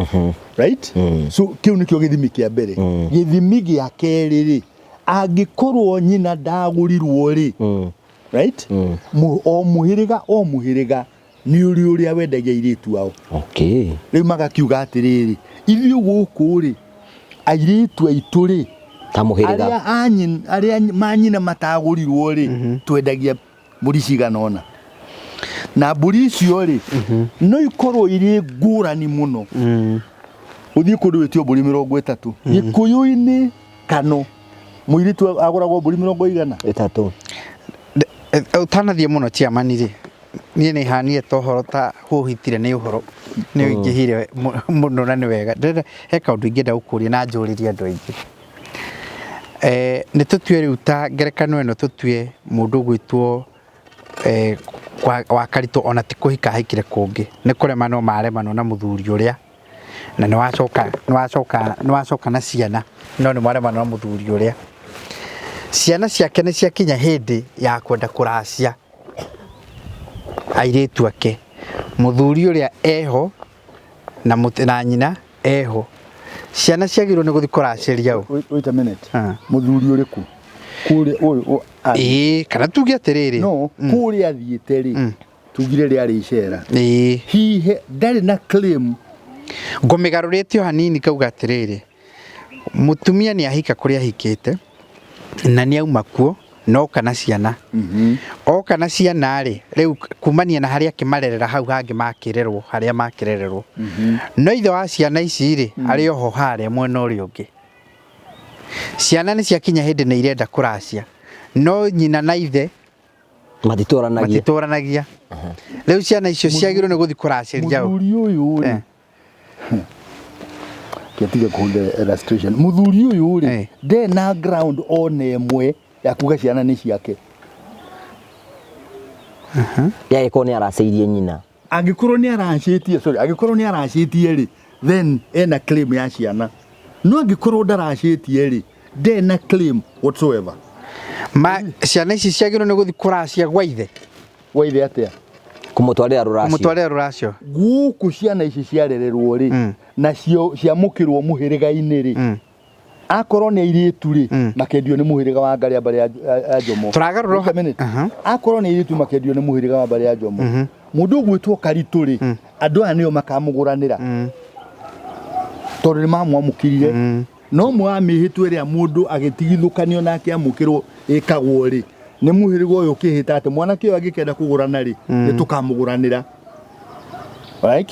Right? So kĩu nĩkĩo gĩthimi kĩa mbere. Gĩthimi gĩa kerĩ rĩ, angĩkorwo nyina ndagũrirwo rĩ, right? O mũhĩrĩga o mũhĩrĩga nĩ ũrĩ ũrĩa wendagia airĩtu ao. Rĩu magakiuga atĩrĩrĩ, ithuĩ gũkũ rĩ, airĩtu aitũ rĩ, Ta mũhĩrĩga. Arĩa manyina matagũrirwo rĩ, twendagia mbũri cigana ũna. Na mbũri icio rĩ, no ikorwo irĩ ngũrani mũno. Ũthiĩ kũndũ wĩtio mbũri 30. Gĩkũyũ-inĩ kano mũirĩtu agũragwo mbũri 100. 3. Ũtanathiĩ mũno chairman rĩ, niĩ nĩ hanie ta ũhoro ta hũhitire nĩ ũhoro nĩ ũingĩhire mũno na nĩ wega. Ndĩrenda he kaũndũ ingĩenda gũkũria na njũrĩrie andũ aingĩ. Nĩ tũtue rĩu ta ngerekano ĩno tũtue mũndũ ũgwĩtwo wa Karitũ ona ti kũhika ahikire kũngĩ, nĩ kũremanwo maremanwo na mũthuri ũrĩa, na nĩ wacoka na ciana no nĩ mwaremanwo na mũthuri ũrĩa. Ciana ciake nĩ ciakinya hĩndĩ ya kwenda kũracia airĩtu ake. Mũthuri ũrĩa eho na, na nyina eho. Ciana ciagĩrĩirwo nĩ gũthiĩ kũracĩria ũ? Wait, wait a minute. Ah. Mũthuri ũrĩkũ? Kũrĩa ũyũ Ĩĩ, kana tuge atĩrĩrĩ. No, kũrĩa athiĩte rĩ, tugire rĩarĩ icera. Ĩĩ. Hihi ndarĩ na claim. Ngũmĩgarũrĩte o hanini ngauga atĩrĩrĩ, mũtumia nĩ ahika kũrĩa ahikĩte na nĩ auma kuo na oka na ciana. Oka na ciana rĩ, rĩu kumania na harĩa akĩmarerera hau hangĩ makĩrerwo harĩa makĩrererwo. No ithe wa ciana ici rĩ, arĩ oho harĩa mwena ũrĩa ũngĩ. Ciana nĩ ciakinya hĩndĩ nĩ irenda kũracia, no nyina na ithe Matitũranagia. Matitũranagia. Rĩu ciana icio ciagĩrĩirwo nĩ gũthiĩ kũracĩria ũ? Mũthuri ũyũ rĩ, kĩtige kũhũthĩra illustration. Mũthuri ũyũ rĩ, ndarĩ na ground ona ĩmwe ya kuga ciana nĩ ciake. Yagĩkorwo nĩ aracĩirie nyina. Angĩkorwo nĩ aracĩtie, sorry, angĩkorwo nĩ aracĩtie rĩ, then ena claim ya ciana. No angĩkorwo ndaracĩtie rĩ, ndarĩ na claim whatsoever. Ma ciana ici ciagĩrĩirwo nĩ gũthiĩ kũracia gwa ithe. Gwa ithe atĩa? Kũmũtwarĩra rũracio. Kũmũtwarĩra rũracio. Gũkũ ciana ici ciarererwo rĩ, nacio ciamũkĩrwo mũhĩrĩga-inĩ rĩ, akorwo nĩ airĩtu rĩ, makendio nĩ mũhĩrĩga wa Ngarĩ mbarĩ ya Njomo. Tũragarũra Wait a minute. Akorwo nĩ airĩtu makendio nĩ mũhĩrĩga wa mbarĩ ya Njomo. Mũndũ ũgwĩtwo Karitũ rĩ, andũ aya nĩo makamũgũranĩra. Tondũ nĩ mamwamũkĩrire. No ũmwe wa mĩhĩtwa ĩrĩa mũndũ agĩtigithũkanio na akĩamũkĩrwo ĩkagwo rĩ, nĩ mũhĩrĩga ũyũ ũkĩhĩta atĩ mwanake ũyũ angĩkenda kũgũrana rĩ, nĩ tũkamũgũranĩra. Right?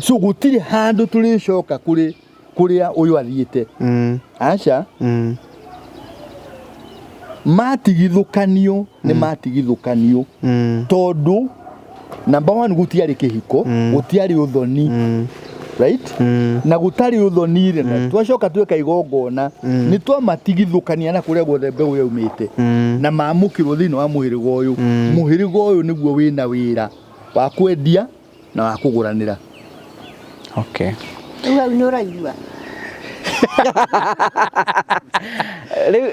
So gũtirĩ handũ tũrĩcoka kũrĩ kũrĩa ũyũ athiĩte. Aca. Matigithũkanio nĩ matigithũkanio. Tondũ number one gũtiarĩ kĩhiko, gũtiarĩ ũthoni. Right? Na gũtarĩ ũthoni rĩ, na twacoka tweka igongona, nĩ twamatigithũkania na kũrĩa guothe mbeũ yaumĩte. Na mamũkĩrwo thĩinĩ wa mũhĩrĩga ũyũ. Mũhĩrĩga ũyũ nĩguo wĩna wĩra wa kwendia na wa kũgũranĩra. Okay. Rĩu hau nĩ ũraigua.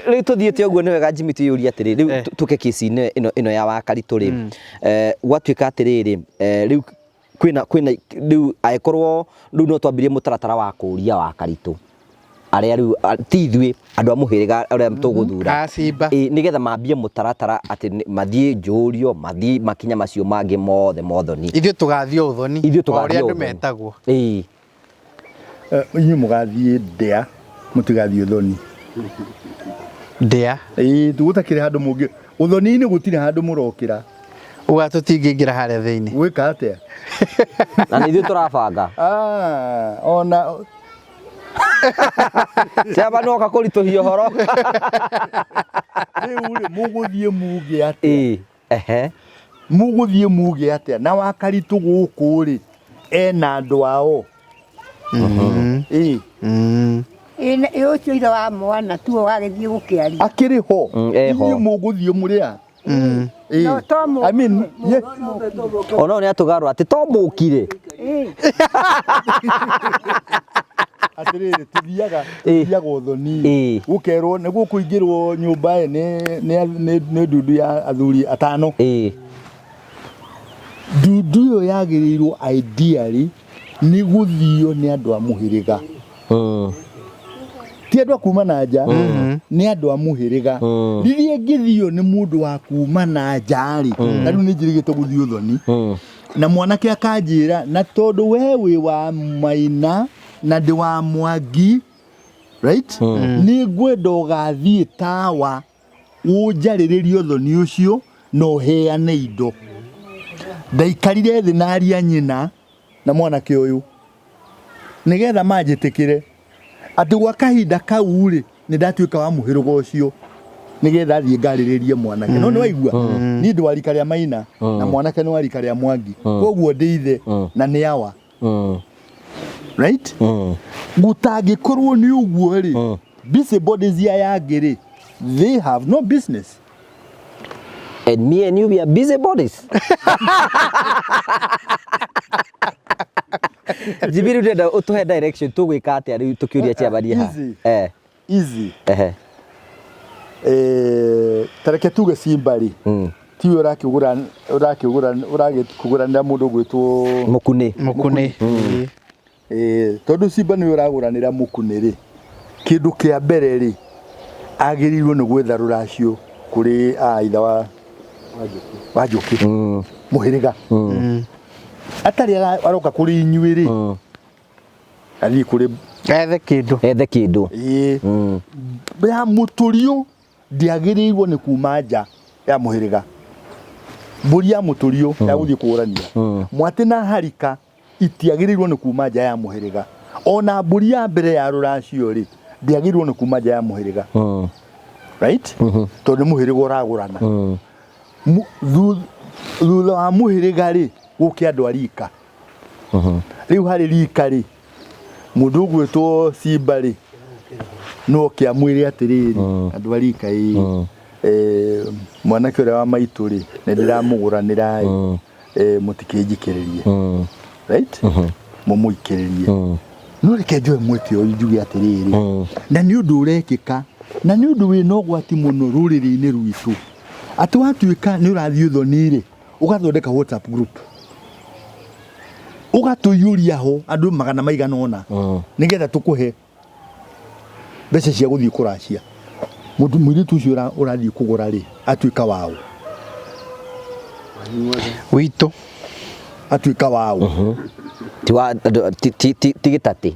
Rĩu tũthiĩte ũguo nĩ wega Jimmy twĩyũrie atĩrĩ, rĩu tũke kesi-inĩ ĩno ya Wakaritũ rĩ, gwatuĩka atĩrĩrĩ, rĩu kwĩna rĩu angĩkorwo rĩu no twambĩrĩrie mũtaratara wa kũũria Wakaritũ arĩa rĩu ti ithuĩ andũ a mũhĩrĩga arĩa tũgũthura. Acimba. Nĩgetha mambie mũtaratara atĩ mathiĩ njũrio, mathiĩ makinya macio mangĩ mothe mothoni. Ithuĩ tũgathiĩ ũthoni. Ithuĩ tũgathiĩ ũrĩa andũ ũthoni. metagwo. Inyuĩ mũgathiĩ ndĩa, mũtigathiĩ ũthoni. Ndĩa. Ĩĩ, gũtakĩrĩ handũ mũngĩ. Ũthoni-inĩ gũtirĩ handũ mũrokĩra. Uga tũtingĩingĩra harĩa thĩinĩ. Gwĩka atĩa? Na nĩ ithuĩ tũrabanga. Ona Ciaba noka kũritũhia ũhoro. Rĩu rĩ, mũgũthiĩ muge atĩa? Ehe. Mũgũthiĩ muge atĩa? Na Wakaritũ gũkũ rĩ, ena andũ ao. Ĩĩ. Ĩ ũcio ithe wa mwana tuo wagĩthiĩ gũkĩaria. Akĩrĩ ho. Eho. Inyuĩ mũgũthiĩ mũrĩ a? No, to I mean, ye. Ona nĩ atũgarũra atĩ to mũkire. Atĩrĩrĩ, tũthiaga ũthoni. Gũkerwo nĩ gũkũingĩrwo nyũmba ĩ nĩ ndundu ya athuri atano. Ndundu ĩyo yagĩrĩirwo ideally nĩ gũthio nĩ andũ a mũhĩrĩga. Ti andũ a kuma na nja, nĩ andũ a mũhĩrĩga. Rĩrĩa ĩngĩthio nĩ mũndũ wa kuma na nja rĩ, na rĩu nĩ njĩrĩgĩte gũthiĩ ũthoni. Na mwanake akanjĩra, na tondũ we wĩ wa Maina na ndĩ wa Mwangi, right? Nĩ ngwenda ũgathiĩ tawa ũnjarĩrĩrie ũthoni ũcio na ũheane indo. Ndaikarire thĩ na aria nyina na mwanake ũyũ nĩgetha manjĩtĩkĩre atĩ gwa kahinda kau rĩ nĩ ndatuĩka wa mũhĩrĩga ũcio nĩgetha thiĩ ngarĩrĩrie mwanake. No nĩ waigua niĩ ndĩ wa rika rĩa Maina na mwanake nĩ wa rika rĩa Mwangi, koguo ndĩ ithe na nĩ awa. Right? Gũtangĩkorwo nĩ ũguo rĩ, busy bodies ya yangĩ rĩ, they have no business. And me and you, we are busy bodies. Jimmy rĩu ndĩrenda ũtũhe direction tũgwĩka atĩa rĩu tũkĩũria ciambarie ha. Easy. Easy. Tareke tuge Simba rĩ, tiwe ũrakĩgũra ũrakĩgũra ũragĩkũgũranĩra mũndũ ũgwĩtwo Mũkunĩ. Mũkunĩ. Tondũ Simba nĩwe ũragũranĩra mũkunĩ rĩ, kĩndũ kĩa mbere rĩ, agĩrĩirwo nĩ gwetha rũracio kũrĩ a ithe wa Wanjũkĩ mũhĩrĩga atarĩ aroka kũrĩ inyuĩ rĩ, athiĩ kũrĩ Ethe kĩndũ. Ethe kĩndũ. Ĩĩ, ya mũtũrio ndĩagĩrĩirwo nĩ kuma nja ya mũhĩrĩga. Mbũri ya mũtũrio ya gũthiĩ kũgũrania mwatĩ na harika itiagĩrĩirwo nĩ kuma nja ya mũhĩrĩga. Ona mbũri ya mbere ya rũracio rĩ, ndĩagĩrĩirwo nĩ kuma nja ya mũhĩrĩga, right? Tondũ nĩ mũhĩrĩga ũragũrana. Thutha wa mũhĩrĩga rĩ, gũke andũ a rika. Rĩu harĩ rika rĩ, mũndũ ũgwĩtwo Simba rĩ, no oke amwĩre atĩrĩrĩ, andũ a rika ĩ, mwanake ũrĩa wa maitũ rĩ, nĩ ndĩramũgũranĩra ĩ, mũtikĩnjikĩrĩrie, right? Mũmũikĩrĩrie. No reke njoe mweke ũyũ njuge atĩrĩrĩ, na nĩ ũndũ ũrekĩka na nĩ ũndũ wĩna ũgwati mũno rũrĩrĩ-inĩ rwitũ, atĩ watuĩka nĩ ũrathiĩ ũthoni rĩ, ũgathondeka WhatsApp group, ũgatũiyũria ho andũ magana maigana ũna, nĩgetha tũkũhe mbeca cia gũthiĩ kũracia. Mũndũ mũirĩtu ũcio ũrathiĩ kũgũra rĩ, atuĩka waũ? Witũ. Atuĩka waũ? Ti wa ti gĩtatĩ.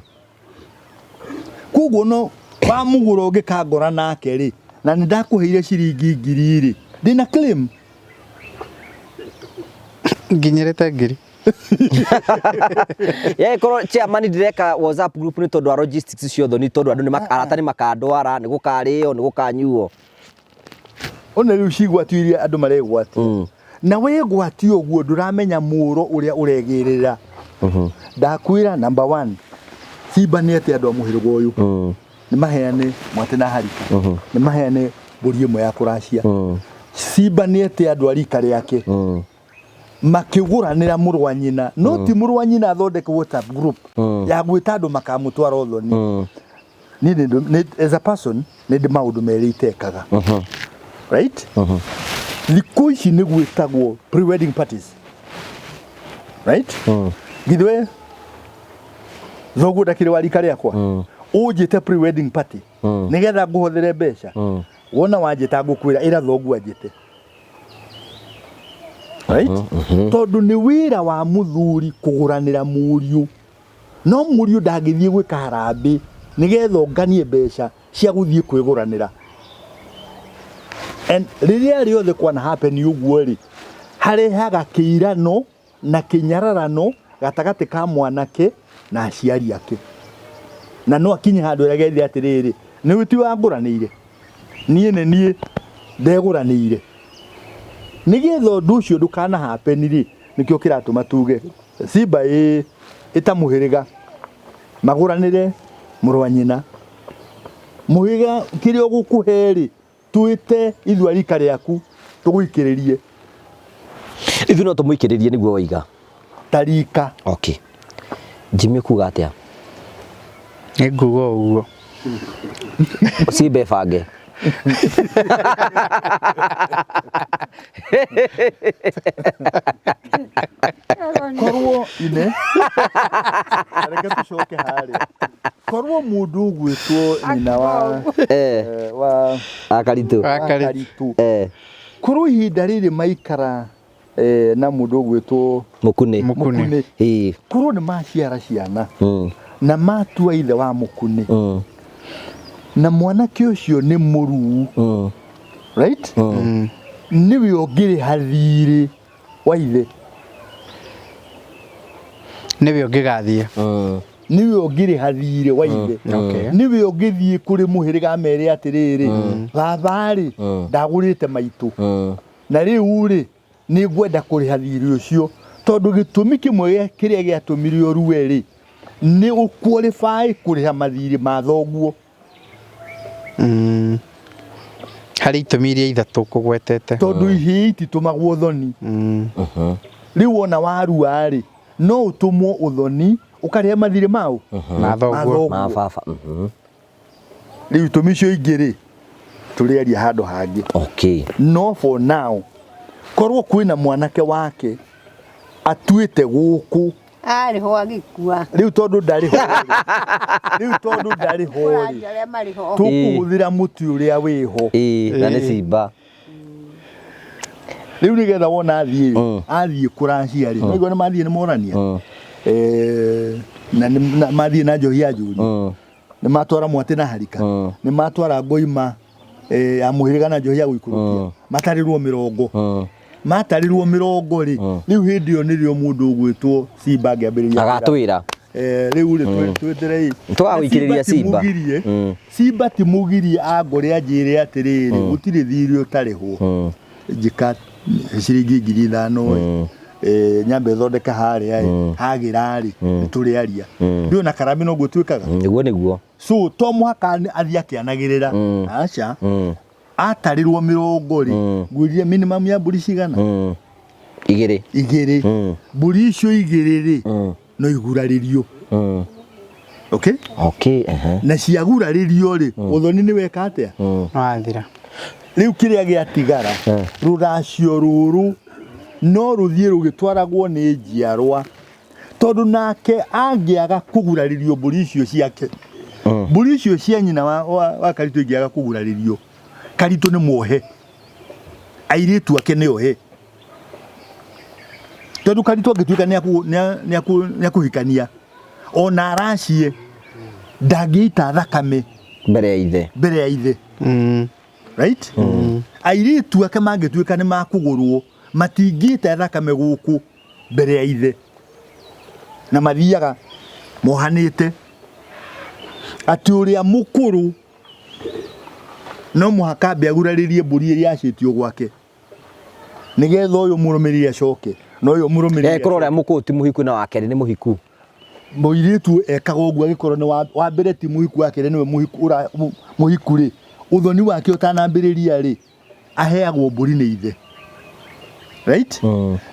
Koguo no wamũgũra ũngĩkangora nake rĩ, na nĩ ndakũheire ciringi 1000 rĩ, ndĩna claim. Nginyĩrĩte 1000. Korwo chairman ndireka WhatsApp group nĩ tondũ wa logistics ciothe, nĩ tondũ andũ nĩ arata nĩ makandwara, nĩ gũkarĩo, nĩ gũkanyuo. Ona rĩu cigwatio iria andũ maregwatia, na wegwatio ũguo ndũramenya mũro ũrĩa ũregĩrĩra. Ndakwĩra, number one, Simba nĩ ete andũ a mũhĩrĩga ũyũ, nĩ maheane mwate na harika, nĩ maheane mbũri ĩmwe ya kũracia. Simba nĩ ete andũ a rika rĩake makĩgũranĩra mũrũ wa nyina, no ti mũrũ wa nyina athondeke WhatsApp group ya gwĩta andũ makamũtwara ũthoni. Niĩ as a person nĩ ndĩ maũndũ merĩ itekaga, right? Thikũ ici nĩ gwĩtagwo pre-wedding parties, right? Githĩ we thoguo ndakĩrĩ wa rika rĩakwa, ũnjĩte pre-wedding party nĩgetha ngũhothere mbeca? Wona wanjĩta, ngũkwĩra ĩra thoguo anjĩte, right? Tondũ nĩ wĩra wa mũthuri kũgũranĩra mũriũ, no mũriũ ndangĩthiĩ gwĩka harambĩ nĩgetha onganie mbeca cia gũthiĩ kwĩgũranĩra. And rĩrĩa rĩothe kwana happen ũguo rĩ, harehaga kĩirano na kĩnyararano gatagatĩ ka mwanake na aciari ake, na no akinye handũ ĩrĩa gethe atĩrĩrĩ, nĩ ti wangũranĩire niĩ, nĩ niĩ ndegũranĩire. Nĩgetha ũndũ ũcio ndũkana happen rĩ, nĩkĩo kĩratũma tuge Simba ĩ ĩta mũhĩrĩga magũranĩre mũrũ wa nyina. Mũhĩrĩga kĩrĩa ũgũkũhe rĩ, twĩte ithuĩ a rika rĩaku tũgũikĩrĩrie. Ithuĩ no tũmũikĩrĩrie nĩguo waiga. Ta rika. Okay, Jimmy, kuga atĩa? Nĩ nguga ũguo. Simba ĩbange. Korwo ine reke tũcoke harĩa, korwo mũndũ ũgwĩtwo nyina wa wa Akaritũ. Wa Karitũ. Karitũ, korwo ihinda rĩrĩ maikara na mũndũ ũgwĩtwo Mũkunĩ. Mũkunĩ. Mũkunĩ, korwo nĩ maciara ciana na matua ithe wa mũkunĩ, na mwanake ũcio nĩ mũruu, right? Nĩwe ũngĩrĩha thirĩ wa ithe. Nĩwe ũngĩgathiĩ. Nĩwe ũngĩrĩha thirĩ wa ithe. Nĩwe ũngĩthiĩ kũrĩ mũhĩrĩga mere atĩrĩrĩ, baba-rĩ, ndagũrĩte maitũ, na rĩu rĩ, nĩ ngwenda kũrĩha thirĩ ũcio, tondũ gĩtũmi kĩmwe kĩrĩa gĩatũmire ũrue rĩ, nĩ ũqualify kũrĩha mathirĩ ma thoguo. Harĩ itũmi iria ithatũ kũgwetete. Tondũ ihĩĩ ititũmagwo ũthoni. Rĩu wona warua rĩ, no ũtũmwo ũthoni ũkarĩha mathirĩ mau. Ma thoguo. Ma thoguo. baba. Rĩu itũmi icio ingĩ rĩ, Tũrĩaria handũ hangĩ. Okay. No for now korwo kwĩna mwanake wake atuĩte gũkũ. Arĩ ho agĩkua. Rĩu tondũ ndarĩ ho rĩ, rĩu tondũ ndarĩ ho rĩ, Kũraria arĩa marĩ ho. tũkũhũthĩra mũtĩ ũrĩa wĩho. Ĩĩ, na nĩ Simba. Rĩu nĩgetha wona athiĩ athiĩ kũracia rĩ, maigua nĩ mathiĩ nĩ morania. Na mathiĩ na njohi ya njũri. Nĩ matwara mwatĩ na harika. Nĩ matwara ngoima ya mũhĩrĩga na njohi ya gũikũrũkia. Matarĩrwo mĩrongo. Matarĩrwo mĩrongo rĩ, rĩu hĩndĩ ĩyo nĩrĩo mũndũ ũgwĩtwo Simba angĩambĩrĩria. Agatwĩra. Rĩu rĩ twĩterei. Tũgagũikĩrĩria Simba. Simba ti mũgirie angore anjĩre atĩrĩrĩ, gũtirĩ thirĩ ũtarĩhwo. Njĩka ciringi 5,000 ĩ, nyambe thondeka harĩa ĩ, hagĩra rĩ, nĩtũrĩaria. Ndũĩ ona karambĩ noguo twĩkaga. Nĩguo nĩguo. So to mũhaka athiĩ akĩanagĩrĩra. Aca. Atarĩrwo mĩrongo rĩ, ngwĩrire minimum ya mbũri cigana? Igĩrĩ. Igĩrĩ. Mbũri icio igĩrĩ rĩ, no igurarĩrio. Okay? Okay, Na ciagurarĩrio rĩ, ũthoni nĩ weka atĩa? No athira. Rĩu kĩrĩa gĩatigara, rũracio rũrũ no rũthiĩ rũgĩtwaragwo nĩ njiarwa, tondũ nake angĩaga kũgurarĩrio mbũri icio ciake, mbũri icio cia nyina wa Karitũ ingĩaga kũgurarĩrio, Karitũ nĩ muohe, airĩtu ake nĩ ohe, tondũ Karitũ angĩtuĩka nĩ akũhikania ona aracie ndangĩita thakame mbere ya ithe, mbere ya ithe. Right? Airĩtu ake mangĩtuĩka nĩ makũgũrwo, matingĩita thakame gũkũ mbere ya ithe, na mathiaga mohanĩte atĩ ũrĩa mũkũrũ no mũhaka ambe agurarĩrie mbũri ĩrĩa acĩtio gwake, nĩgetha ũyũ mũrũmĩrĩri acoke, na ũyũ mũrũmĩrĩri Korwo ũrĩa mũkũrũ ti mũhiku na wa kerĩ nĩ mũhiku. Mũirĩtu ekaga ũguo agĩkorwo nĩ wa mbere ti mũhiku, wa kerĩ nĩwe mũhiku, mũhiku rĩ, ũthoni wake ũtanambĩrĩria rĩ, aheagwo mbũri nĩ ithe. Right?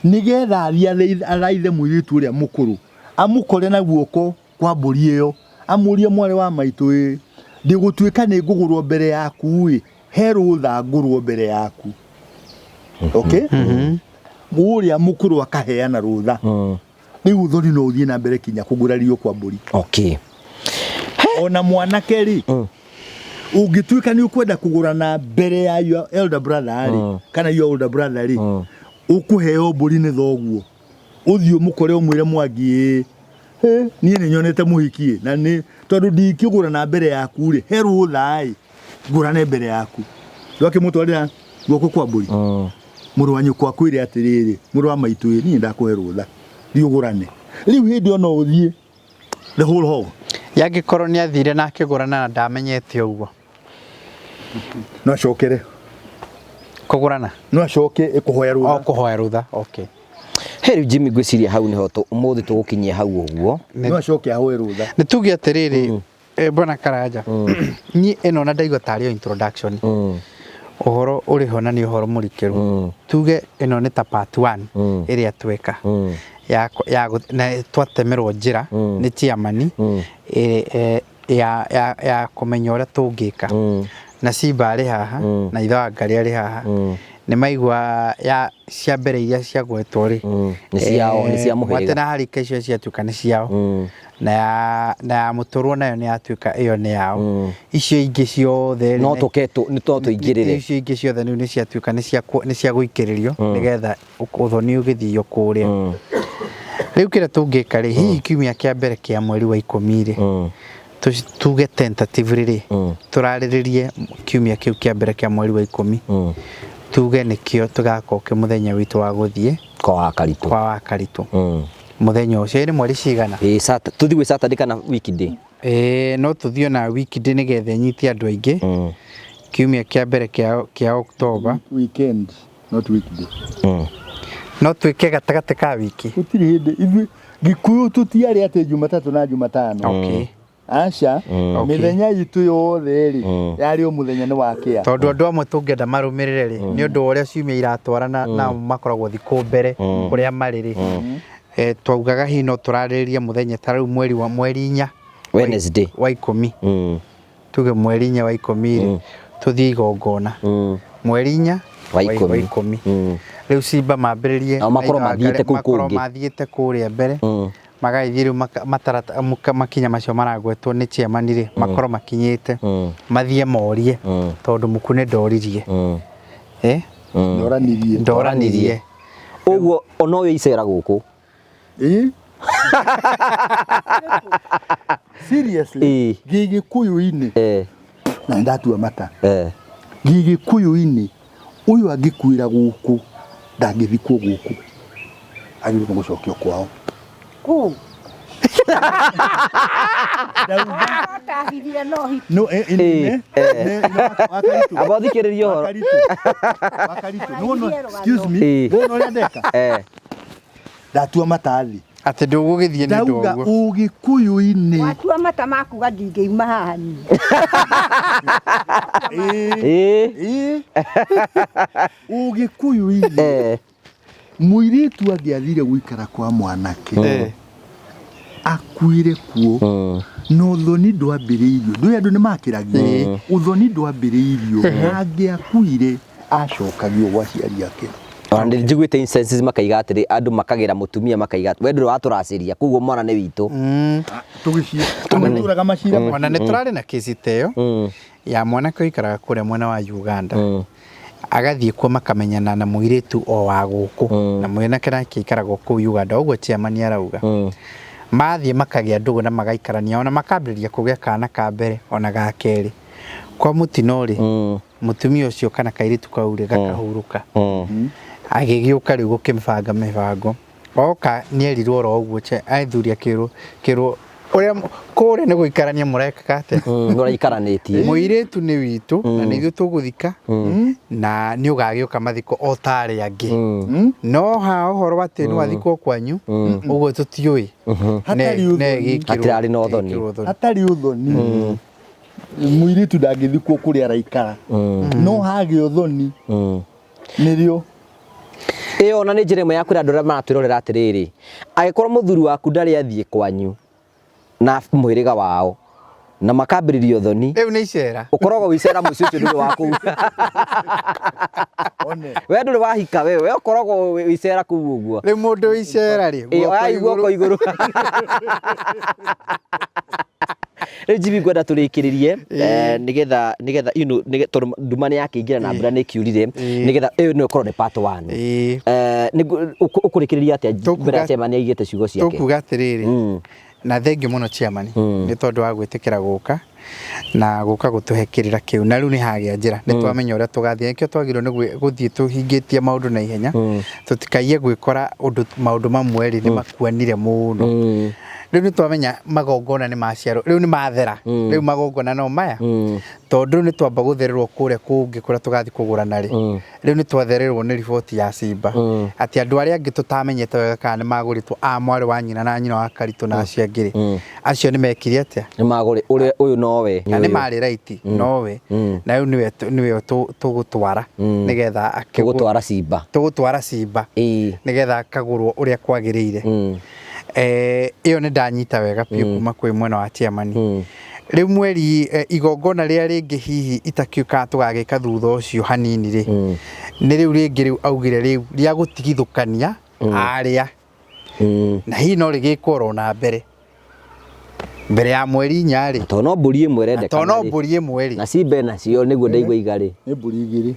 Nĩgetha athiĩ athaithe mũirĩtu ũrĩa mũkũrũ, amũkore na guoko kwa mbũri ĩyo, amũrie mwarĩ wa maitũ ĩ, ndĩgũtuĩka nĩ ngũgũrwo mbere yaku ĩ, he rũtha ngũrwo mbere yaku. Okay? Ũrĩa mũkũrũ akaheana rũtha. Rĩu ũthoni no ũthiĩ na mbere kinya kũgũrario kwa mbũri. Okay. Ona mwanake rĩ, ũngĩtuĩka nĩ ũkwenda kũgũrana mbere ya your elder brother rĩ, kana your older brother rĩ, ũkũheo mbũri nĩ thoguo. Ũthiĩ ũmũkore ũmwĩre Mwangi ĩ, niĩ nĩ nyonete mũhiki ĩ, na nĩ tondũ ndingĩgũrana mbere yaku rĩ, he rũtha ĩ, ngũrane mbere yaku. Ndwakĩmũtwarĩra guoko kwa mbũri. Mũrũ wa nyũkwa akwĩre atĩrĩrĩ, mũrũ wa maitũ ĩ, niĩ ndakũhe rũtha, thiĩ ũgũrane. Rĩu hĩndĩ ĩyo no ũthiĩ the whole hog. Yangĩkorwo nĩ athire na akĩgũrana na ndamenyete ũguo. No acokere. Kũgũrana? No acoke kũhoya rũtha. O kũhoya rũtha, okay. He rĩu Jimmy ngwĩciria hau nĩho ũmũthĩ tũgũkinyia hau ũguo. No acoke ahoe rũtha. Nĩ tuge atĩrĩrĩ, Bwana Karanja, niĩ ĩno na ndaigua tarĩ o introduction. Ũhoro ũrĩ ho na nĩ ũhoro mũrikĩru. Tuge ĩno nĩ ta part 1 ĩrĩa tweka. Ya na twatemerwo njĩra nĩ chairman ya kũmenya ũrĩa tũngĩka. Na Simba arĩ haha na ithe wa Ngarĩ arĩ haha. Nĩ maigua ya cia mbere iria ciagwetwo rĩ. Nĩ ciao, nĩ cia mũhĩrĩga. Mwate na harika icio ciatuĩka nĩ ciao. Na ya mũtũrwo nayo nĩ yatuĩka ĩyo nĩ yao. Icio ingĩ ciothe no tũke nĩ to tũingĩrĩre. Icio ingĩ ciothe rĩu nĩ ciatuĩka nĩ cia gũikĩrĩrio nĩgetha ũthoni ũgĩthio kũrĩa. Rĩu kĩrĩa tũngĩka rĩ, hihi kiumia kĩa mbere kĩa mweri wa 10 rĩ, tuge tentatively rĩ, tũrarĩrĩrie kiumia kĩu kĩa mbere kĩa mweri wa 10. Tuge nĩkĩo tũgakorwo kĩ mũthenya witũ wa gũthiĩ kwa wa Karitũ. Kwa wa Karitũ. Mũthenya ũcio nĩ mweri cigana? Tũthiĩ gwĩ Saturday kana weekday? No tũthiĩ ona weekday nĩgetha ĩnyitie andũ aingĩ. Kiumia kĩa mbere kĩa October. Weekend, not weekday. No twĩke gatagatĩ ka wiki. Gũtirĩ hĩndĩ ithuĩ Gĩkũyũ tũtiarĩ atĩ Jumatatũ na Jumatano. Okay. Aca, mĩthenya itũ yothe rĩ, yarĩ o mũthenya nĩ wa kĩa. Tondũ andũ amwe tũngĩenda marũmĩrĩre rĩ, nĩ ũndũ wa ũrĩa ciumia iratwarana nao makoragwo thikũ mbere kũrĩa marĩ rĩ. Twaugaga hihi no tũrarĩrĩrie mũthenya ta rĩu mweri wa mweri inya Wednesday. wa 10. Tuge mweri inya wa 10 rĩ, Tũthiĩ igongona mweri 4 Wa 10. 10. Rĩu cimba mambĩrĩrie. Nao makorwo na mathiĩte kũu makorwo kũngĩ. Mathiĩte kũrĩa mbere, magagĩthiĩ rĩu matarata makinya macio maragwetwo nĩ chairman rĩ, makorwo makinyĩte, mathiĩ morie, tondũ mũkune ndoririe. Eh? Ndoranirie. Ndoranirie. Ũguo ona ũyũ icera gũkũ. Ĩ? Seriously. Ĩ. Gĩgĩkũyũ-inĩ na nĩndatua mata. Gĩgĩkũyũ-inĩ ũyũ angĩkuĩra gũkũ ndangĩthikwo gũkũ, agĩrĩirwo nĩ gũcokio kwao. Kũ? Ndauga Atahithire no hiki. No, eh, ne, Wakaritu. Amba ũthikĩrĩrie ũhoro. Wakaritu. Wakaritu. No, no, excuse me. Ĩ. Wona ũrĩa ndeka? Ndatua matathi. Atĩ ndũgũgĩthiĩ nĩ ũndũ Ndauga ũguo. ũgĩkũyũ-inĩ. Watua mata makuga ndingĩuma haha niĩ. Ĩ. Ĩ. Ĩ. Ũgĩkũyũ-inĩ. Mũirĩtu angĩathire gũikara kwa mwanake akuire kuo na ũthoni ndwambĩrĩirio, ndũĩ andũ nĩ makĩragia ũthoni ndwambĩrĩirio, angĩakuire acokagio gwa aciari ake. Ona nĩ njiguĩte instances makaiga atĩrĩ, andũ makagĩra mũtumia makaiga we ndũrĩ watũracĩria, koguo mwana nĩ witũ. Tũgĩciĩ tũgĩtũraga macira. Ona nĩ tũrarĩ na kesi ta ĩyo ya mwanake ũikaraga kũrĩa mwena wa Uganda, agathiĩ kuo makamenyana na mũirĩtu o wa gũkũ, na mwanake nake aikaragwo kũu Uganda ũguo chairman arauga. Mathiĩ makagĩa ndũgũ na magaikarania, ona makambĩrĩria kũgĩa kana ka mbere ona ga kerĩ. Kwa mũtino rĩ, mũtumia ũcio kana kairĩtu kau rĩ gakahurũka, agĩgĩũka rĩu gũkĩbanga mĩbango, oka nĩerirwo oro ũguo athuri akĩrwo kĩrwo ũrĩa kũrĩa nĩ gũikarania mũrekaga atĩa. Mũraikaranĩtie. Mũirĩtu nĩ witũ na nĩ ithuĩ tũgũthika na nĩ ũgagĩũka mathiko o ta arĩa angĩ, no ha ũhoro atĩ nĩ wathikwo kwanyu ũguo tũtiũĩ. Hatarĩ ũthoni. Hatirarĩ na ũthoni. Hatarĩ ũthoni mũirĩtu ndangĩthikwo kũrĩa araikara, no hagĩa ũthoni nĩrĩo. Ĩyo ona nĩ njĩra ĩmwe ya kwĩra andũ arĩa maratwĩrorera atĩrĩrĩ, angĩkorwo mũthuri waku ndarĩ athiĩ kwanyu na mũhĩrĩga wao na makambĩrĩria ũthoni, Rĩu nĩ icera. Ũkoragwo wĩ icera mũciĩ ũcio, ndũrĩ wa kũu. One. We ndũrĩ wahika, we ũkoragwo wĩ icera kũu ũguo. Rĩu mũndũ wĩ icera rĩ, Ĩ, oyai guoko igũrũ. Rĩu Jimmy, ngwenda tũrĩkĩrĩrie nĩgetha tondũ nduma nĩ yakĩingĩra na mbura nĩ ĩkiurire, nĩgetha ĩyo no ĩkorwo nĩ part one. Ũkũrĩkĩrĩria atĩa mbere ya chairman aigĩte ciugo ciake? Tũkuga atĩrĩrĩ, na thengiũ mũno chairman nĩ tondũ wa gwĩtĩkĩra gũka na gũka gũtũhe kĩrĩra kĩu, na rĩu nĩ hagĩa njĩra, nĩ twamenya ũrĩa tũgathiĩ. Nĩkĩo twagĩrĩirwo nĩ gũthiĩ tũhingĩtie maũndũ na ihenya, tũtikaiye gwĩkora ũndũ maũndũ mamwe rĩ nĩ makuanire mũno. Rĩu nĩ twamenya magongona nĩ maciarwo, rĩu nĩ mathera, rĩu magongona no maya, tondũ rĩu nĩ twamba gũthererwo kũrĩa kũngĩ kũrĩa tũgathiĩ kũgũrana rĩ, rĩu nĩ twathererwo nĩ riboti ya cimba atĩ andũ arĩa angĩ tũtamenyete wega kana nĩ magũrĩtwo a mwarĩ wa nyina na nyina wa Karitũ na acio angĩ rĩ, acio nĩ mekire atĩa? Nĩ magũrĩ ũrĩa ũyũ nowe. Na nĩ marĩ right nowe, na rĩu nĩwe tũgũtwara nĩgetha Tũgũtwara cimba. Tũgũtwara cimba nĩgetha akagũrwo ũrĩa kwagĩrĩire. Ĩyo nĩ ndanyita wega biũ kuma kwĩ mwena wa chairman. Rĩu mweri igongona rĩrĩa rĩngĩ hihi itakiũkaga tũgagĩka thutha ũcio hanini rĩ, nĩ rĩu rĩngĩ rĩu augire rĩu rĩa gũtigithũkania arĩa, na hihi no rĩgĩkwo oro na mbere mbere ya mweri 4 rĩ. Tondũ no mbũri ĩmwe ĩrendekana Tondũ no rĩ. Mbũri ĩmwe rĩ. Na cimbe nacio nĩguo ndaigua igarĩ. Nĩ mbũri igĩrĩ.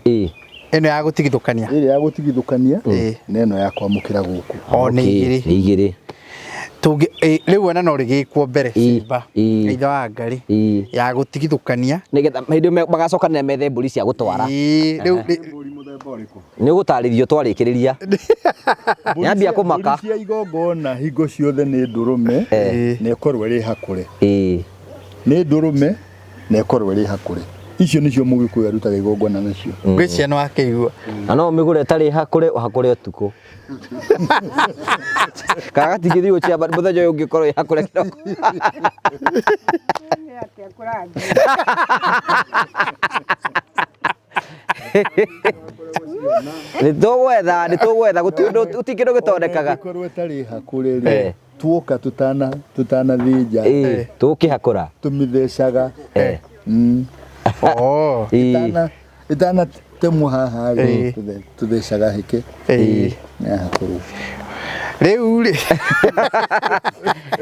Ĩno ya gũtigithũkania. Ĩrĩa ya gũtigithũkania na ĩno ya kwamũkĩra gũkũ. O nĩ igĩrĩ. Nĩ igĩrĩ. Tũngĩ rĩu ona no rĩgĩkwo mbere cimba ithe wa ngarĩ ya gũtigithũkania. Nĩgetha hĩndĩ ĩyo magacokanĩra methe mbũri cia gũtwara. Rĩu Mbũri mũthemba ũrĩkũ? Nĩ ũgũtarĩrio twarĩkĩrĩria. Nyambia kũmaka. Mbũri cia igongona hingo ciothe nĩ ndũrũme na ĩkorwo ĩrĩ hakũre. Nĩ ndũrũme na ĩkorwo ĩrĩ hakũre. Icio nĩcio mũgĩkũyũ arutaga igongona nacio. Ngwĩciria nĩ wakĩigua. Na no ũmĩgũre ĩtarĩ hakũre, ũhakũre ũtukũ. Kana gatingĩthiĩ gũciamba mũthenya ũyũ ũngĩ ũkorwo ĩ hakũre kĩroko. Nĩ atĩa kũrathiĩ? Nĩ tũgwetha gũtirĩ kĩndũ gĩtonekaga. Ĩkorwo ĩtarĩ hakũre rĩ, tuoka tutanathĩnja Tũkĩhakũra. Tũmĩthecaga. Oh. Ĩĩ. Itana temwo haha rĩ, Ĩĩ. tũthecaga hĩkĩ. Ĩĩ. Nĩ haha. Rĩu rĩ,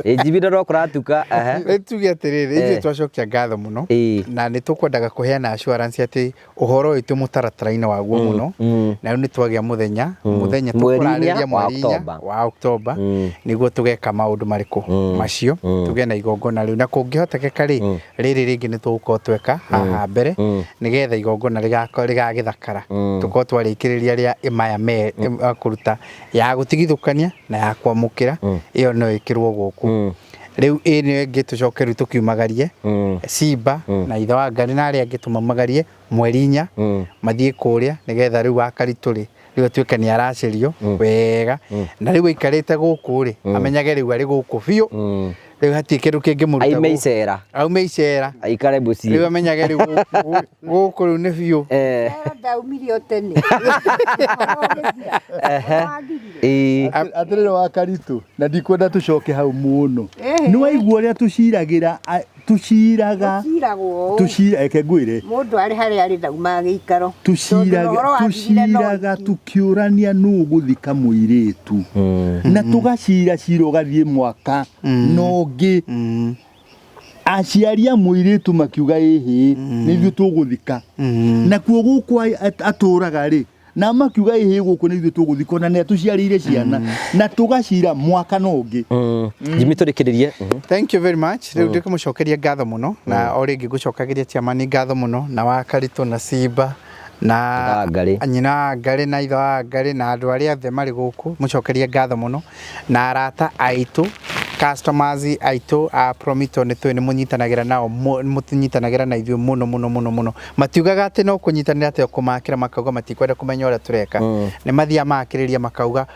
Ĩĩ, Jimmy no kũratuka, ehe. Rĩu tuge atĩrĩrĩ, ithuĩ twacokia ngatho mũno, na nĩ tũkwendaga kũheana assurance atĩ ũhoro ũyũ twĩ mũtaratara-inĩ waguo mũno, na rĩu nĩ twagĩa mũthenya mũthenya Mweri inya tũkũrarĩria wa mweri inya Oktoba. wa Oktoba, nĩguo tũgeka maũndũ marĩkũ macio, tũgĩe na igongona rĩu, na kũngĩhotekeka rĩ, rĩrĩ rĩngĩ nĩ tũgũkorwo tweka haha mbere, nĩgetha igongona rĩgagĩthakara, tũkorwo twarĩkĩrĩria rĩa maya me kũruta ya gũtigithũkania na ya kwamũkĩra, ĩyo no ĩkĩrwo gũkũ. Rĩu ĩ nĩyo ĩngĩ tũcoke rĩu tũkiumagarie Simba na ithe wa Ngarĩ na arĩa angĩ, tũmaumagarie mweri 4, mathiĩ kũrĩa, nĩgetha rĩu wa Karitũ rĩ, rĩu atuĩke nĩ aracĩrio wega, na rĩu aikarĩte gũkũ rĩ, amenyage rĩu arĩ gũkũ biũ, rĩu hatirĩ kĩndũ kĩngĩmũruta Aime gũkũ. icera. Aume icera. Aikare mũciĩ. Rĩu amenyage rĩu gũkũ gũkũ rĩu nĩ biũ. Ndaumire o tene. Ũhoro ũgĩthira. Ĩĩ. Atĩrĩrĩ wa Karitũ, na ndikwenda tũcoke hau mũno. Ĩhĩ. Nĩ waigua ũrĩa tũciragĩra, tũciraga. Gũciragwo ũũ. Tũcira, reke ngwĩre. Mũndũ arĩ harĩa arĩ ndaumaga gĩikaro. Tondũ Tũciraga, ũhoro wathirire no tũciraga iki. tũkĩũrania nũ ũgũthika mũirĩtu, na tũgacira cira ũgathiĩ mwaka na ũngĩ. Aciari a mũirĩtu makiuga ĩhĩ, nĩ ithuĩ tũgũthika, nakuo gũkũ atũraga rĩ, na makiuga ĩhĩ, gũkũ nĩ ithuĩ tũgũthika, ona nĩ atũciarĩire ciana, na tũgacira mwaka na ũngĩ. Jimmy, tũrĩkĩrĩrie. Thank you very much. Rĩu ndĩkũmũcokeria ngatho mũno, na o rĩngĩ ngũcokagĩria chairman ngatho mũno, na wa Karitũ na Simba na Ithe wa Ngarĩ. Nyina wa Ngarĩ na ithe wa Ngarĩ na andũ arĩa othe marĩ gũkũ, mũcokerie ngatho mũno, na arata aitũ, customers aitũ a Promito, nĩ tũĩ nĩ mũnyitanagĩra nao, mũtinyitanagĩra na ithuĩ mũno mũno mũno mũno. Matiugaga atĩ no kũnyitanĩra, atĩ o kũmakĩra makauga matikwenda kũmenya ũrĩa tũreka. Nĩ mathiaga makĩrĩria makauga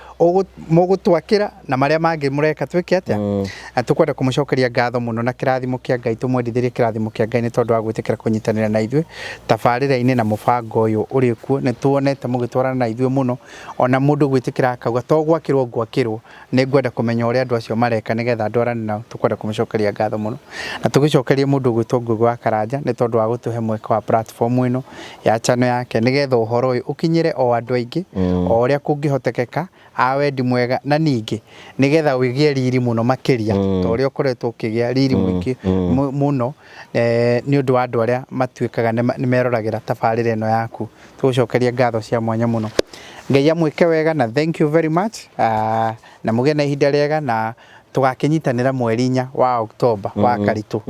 mũgũtwakĩra na marĩa mangĩ mũreka twĩke atĩa. Na tũkwenda kũmũcokeria ngatho mũno na kĩrathimo kĩa Ngai, tũmwendithĩrie kĩrathimo kĩa Ngai nĩ tondũ wa gwĩtĩkĩra kũnyitanĩra na ithuĩ tabarĩra-inĩ na mũbango ũyũ ũrĩ kuo. Nĩ tuonete mũgĩtwarana na ithuĩ mũno, ona mũndũ gwĩtĩkĩra akauga to gwakĩrwo ngwakĩrwo, nĩ ngwenda kũmenya ũrĩa andũ acio mareka nĩgetha ndwarane nao. Tũkwenda kũmũcokeria ngatho mũno, na tũgĩcokerie mũndũ ũgwĩtwo Ngugi wa Karanja nĩ tondũ wa gũtũhe mweke wa platform ĩno ya channel yake, nĩgetha ũhoro ũyũ ũkinyĩre o andũ aingĩ o ũrĩa kũngĩhotekeka a wendi mwega, na ningĩ nĩgetha wĩgĩe riri mũno makĩria ta ũrĩa ũkoretwo ũkĩgĩa riri mũingĩ mũno, nĩ ũndũ wa andũ arĩa matuĩkaga nĩ meroragĩra tabarĩra ĩno yaku. Tũgũcokeria ngatho cia mwanya mũno. Ngai amwĩke wega, na thank you very much. Na mũgĩe na ihinda rĩega, na tũgakĩnyitanĩra mweri 4 wa Oktoba wa Karitũ.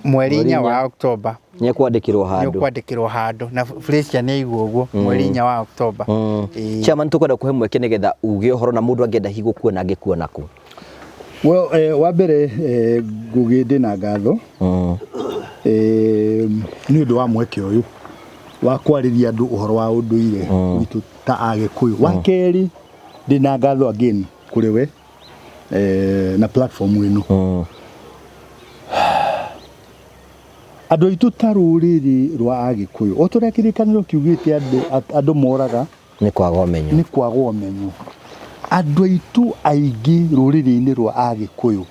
Mweri 4 wa Oktoba. Nĩ kwandĩkĩrwo Nĩ handũ. Ũkwandĩkĩrwo handũ, na Felicia nĩ aigua ũguo, mweri 4 wa Oktoba. Ĩĩ. Chairman, tũkwenda kũhe mweke nĩgetha uge ũhoro, na mũndũ angĩenda hihi gũkuona, angĩkuona kũ? Well, wa mbere, Ngugi, ndĩ na ngatho nĩ ũndũ wa mweke ũyũ wa kwarĩria andũ ũhoro wa ũndũire witũ ta Agĩkũyũ. Wa kerĩ, ndĩ na ngatho again kũrĩ we na platform ĩno. Andũ aitũ ta rũrĩrĩ rwa Agĩkũyũ, o ta ũrĩa kĩrĩkanĩro kiugĩte, andũ moraga Nĩ kwaga ũmenyo. Nĩ kwaga ũmenyo. Andũ aitũ aingĩ rũrĩrĩ-inĩ rwa Agĩkũyũ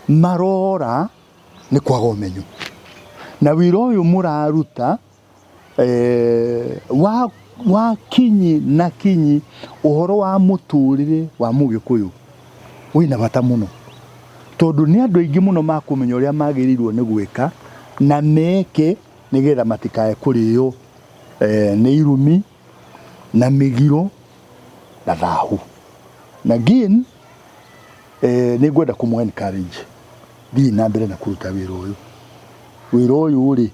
marora nĩ kwaga ũmenyo, na wĩra ũyũ mũraruta wa kinyi na kinyi ũhoro wa mũtũrĩre wa mũgĩkũyũ wĩna bata mũno, tondũ nĩ andũ aingĩ mũno makũmenya ũrĩa magĩrĩirwo nĩ gwĩka na meke nĩgetha matikae kũrĩo nĩ irumi na mĩgiro na thahu. Na again, nĩ ngwenda kũmũ encourage thiĩ na mbere na kũruta wĩra ũyũ. Wĩra ũyũ rĩ,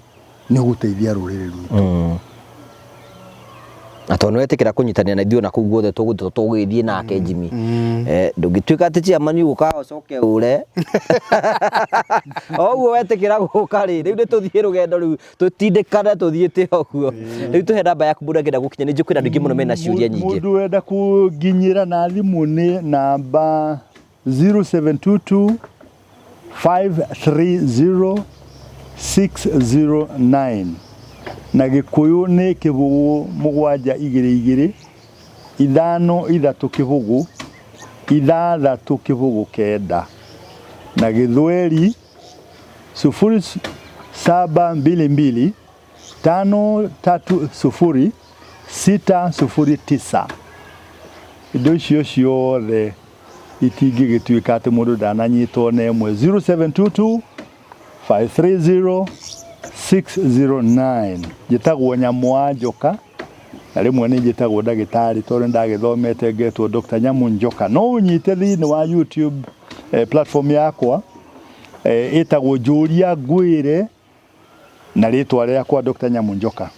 nĩ ũgũteithia rũrĩrĩ rwitũ. Na tondũ nĩwetĩkĩra kũnyitanĩra na ithuĩ na kũu guothe tũgũthiĩ nake Jimmy, ndũngĩtuĩka atĩ chairman ũgũka ũcoke ũre o ũguo wetĩkĩra gũka rĩ. Rĩu nĩ tũthiĩ rũgendo, rĩu tũtindĩkane tũthiĩte ũguo. Rĩu tũhe namba yaku, mũndũ angĩenda gũkinya. Nĩ njũĩ kwĩna andũ aingĩ mũno mena ciũria nyingĩ. Mũndũ wenda kũnginyĩra na thimũ nĩ namba 0722 530 609, na Gĩkũyũ nĩ 0 7 2 2 5 3 0 6 0 9, na Gĩthweri sufuri. 722 530 609. Indo icio ciothe itingĩgĩtuĩka atĩ mũndũ ndananyitwo na ĩmwe. 0722 530 609. Njĩtagwo Nyamũ wa Njoka, na rĩmwe nĩ njĩtagwo ndagĩtarĩ tondũ nĩ ndagĩthomete ngetwo Dr. Nyamũ Njoka. No ũnyite thĩinĩ wa YouTube platform yakwa ĩtagwo Njũria Ngwĩre na rĩtwa rĩakwa Dr. Nyamũ Njoka.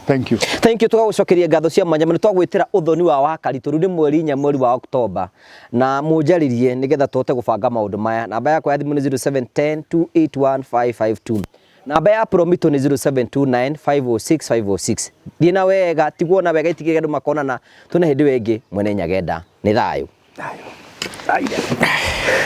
Thank you. Thank you, tũgagũcokeria ngatho cia mwanya mũno. Twagwĩtĩra ũthoni wa Wakaritũ rĩu nĩ mweri 4 mweri wa Oktoba, na mũnjarĩrie nĩgetha tũhote gũbanga maũndũ maya. Namba yakwa ya thimũ nĩ 0710 281 552. Namba ya Promito nĩ 0729 506 506. Thiĩ na wega, tigwo na wega, itigĩrĩre andũ makonana. Tune hĩndĩ ĩyo ĩngĩ, mwene nyagenda nĩ thayũ. Thayũ.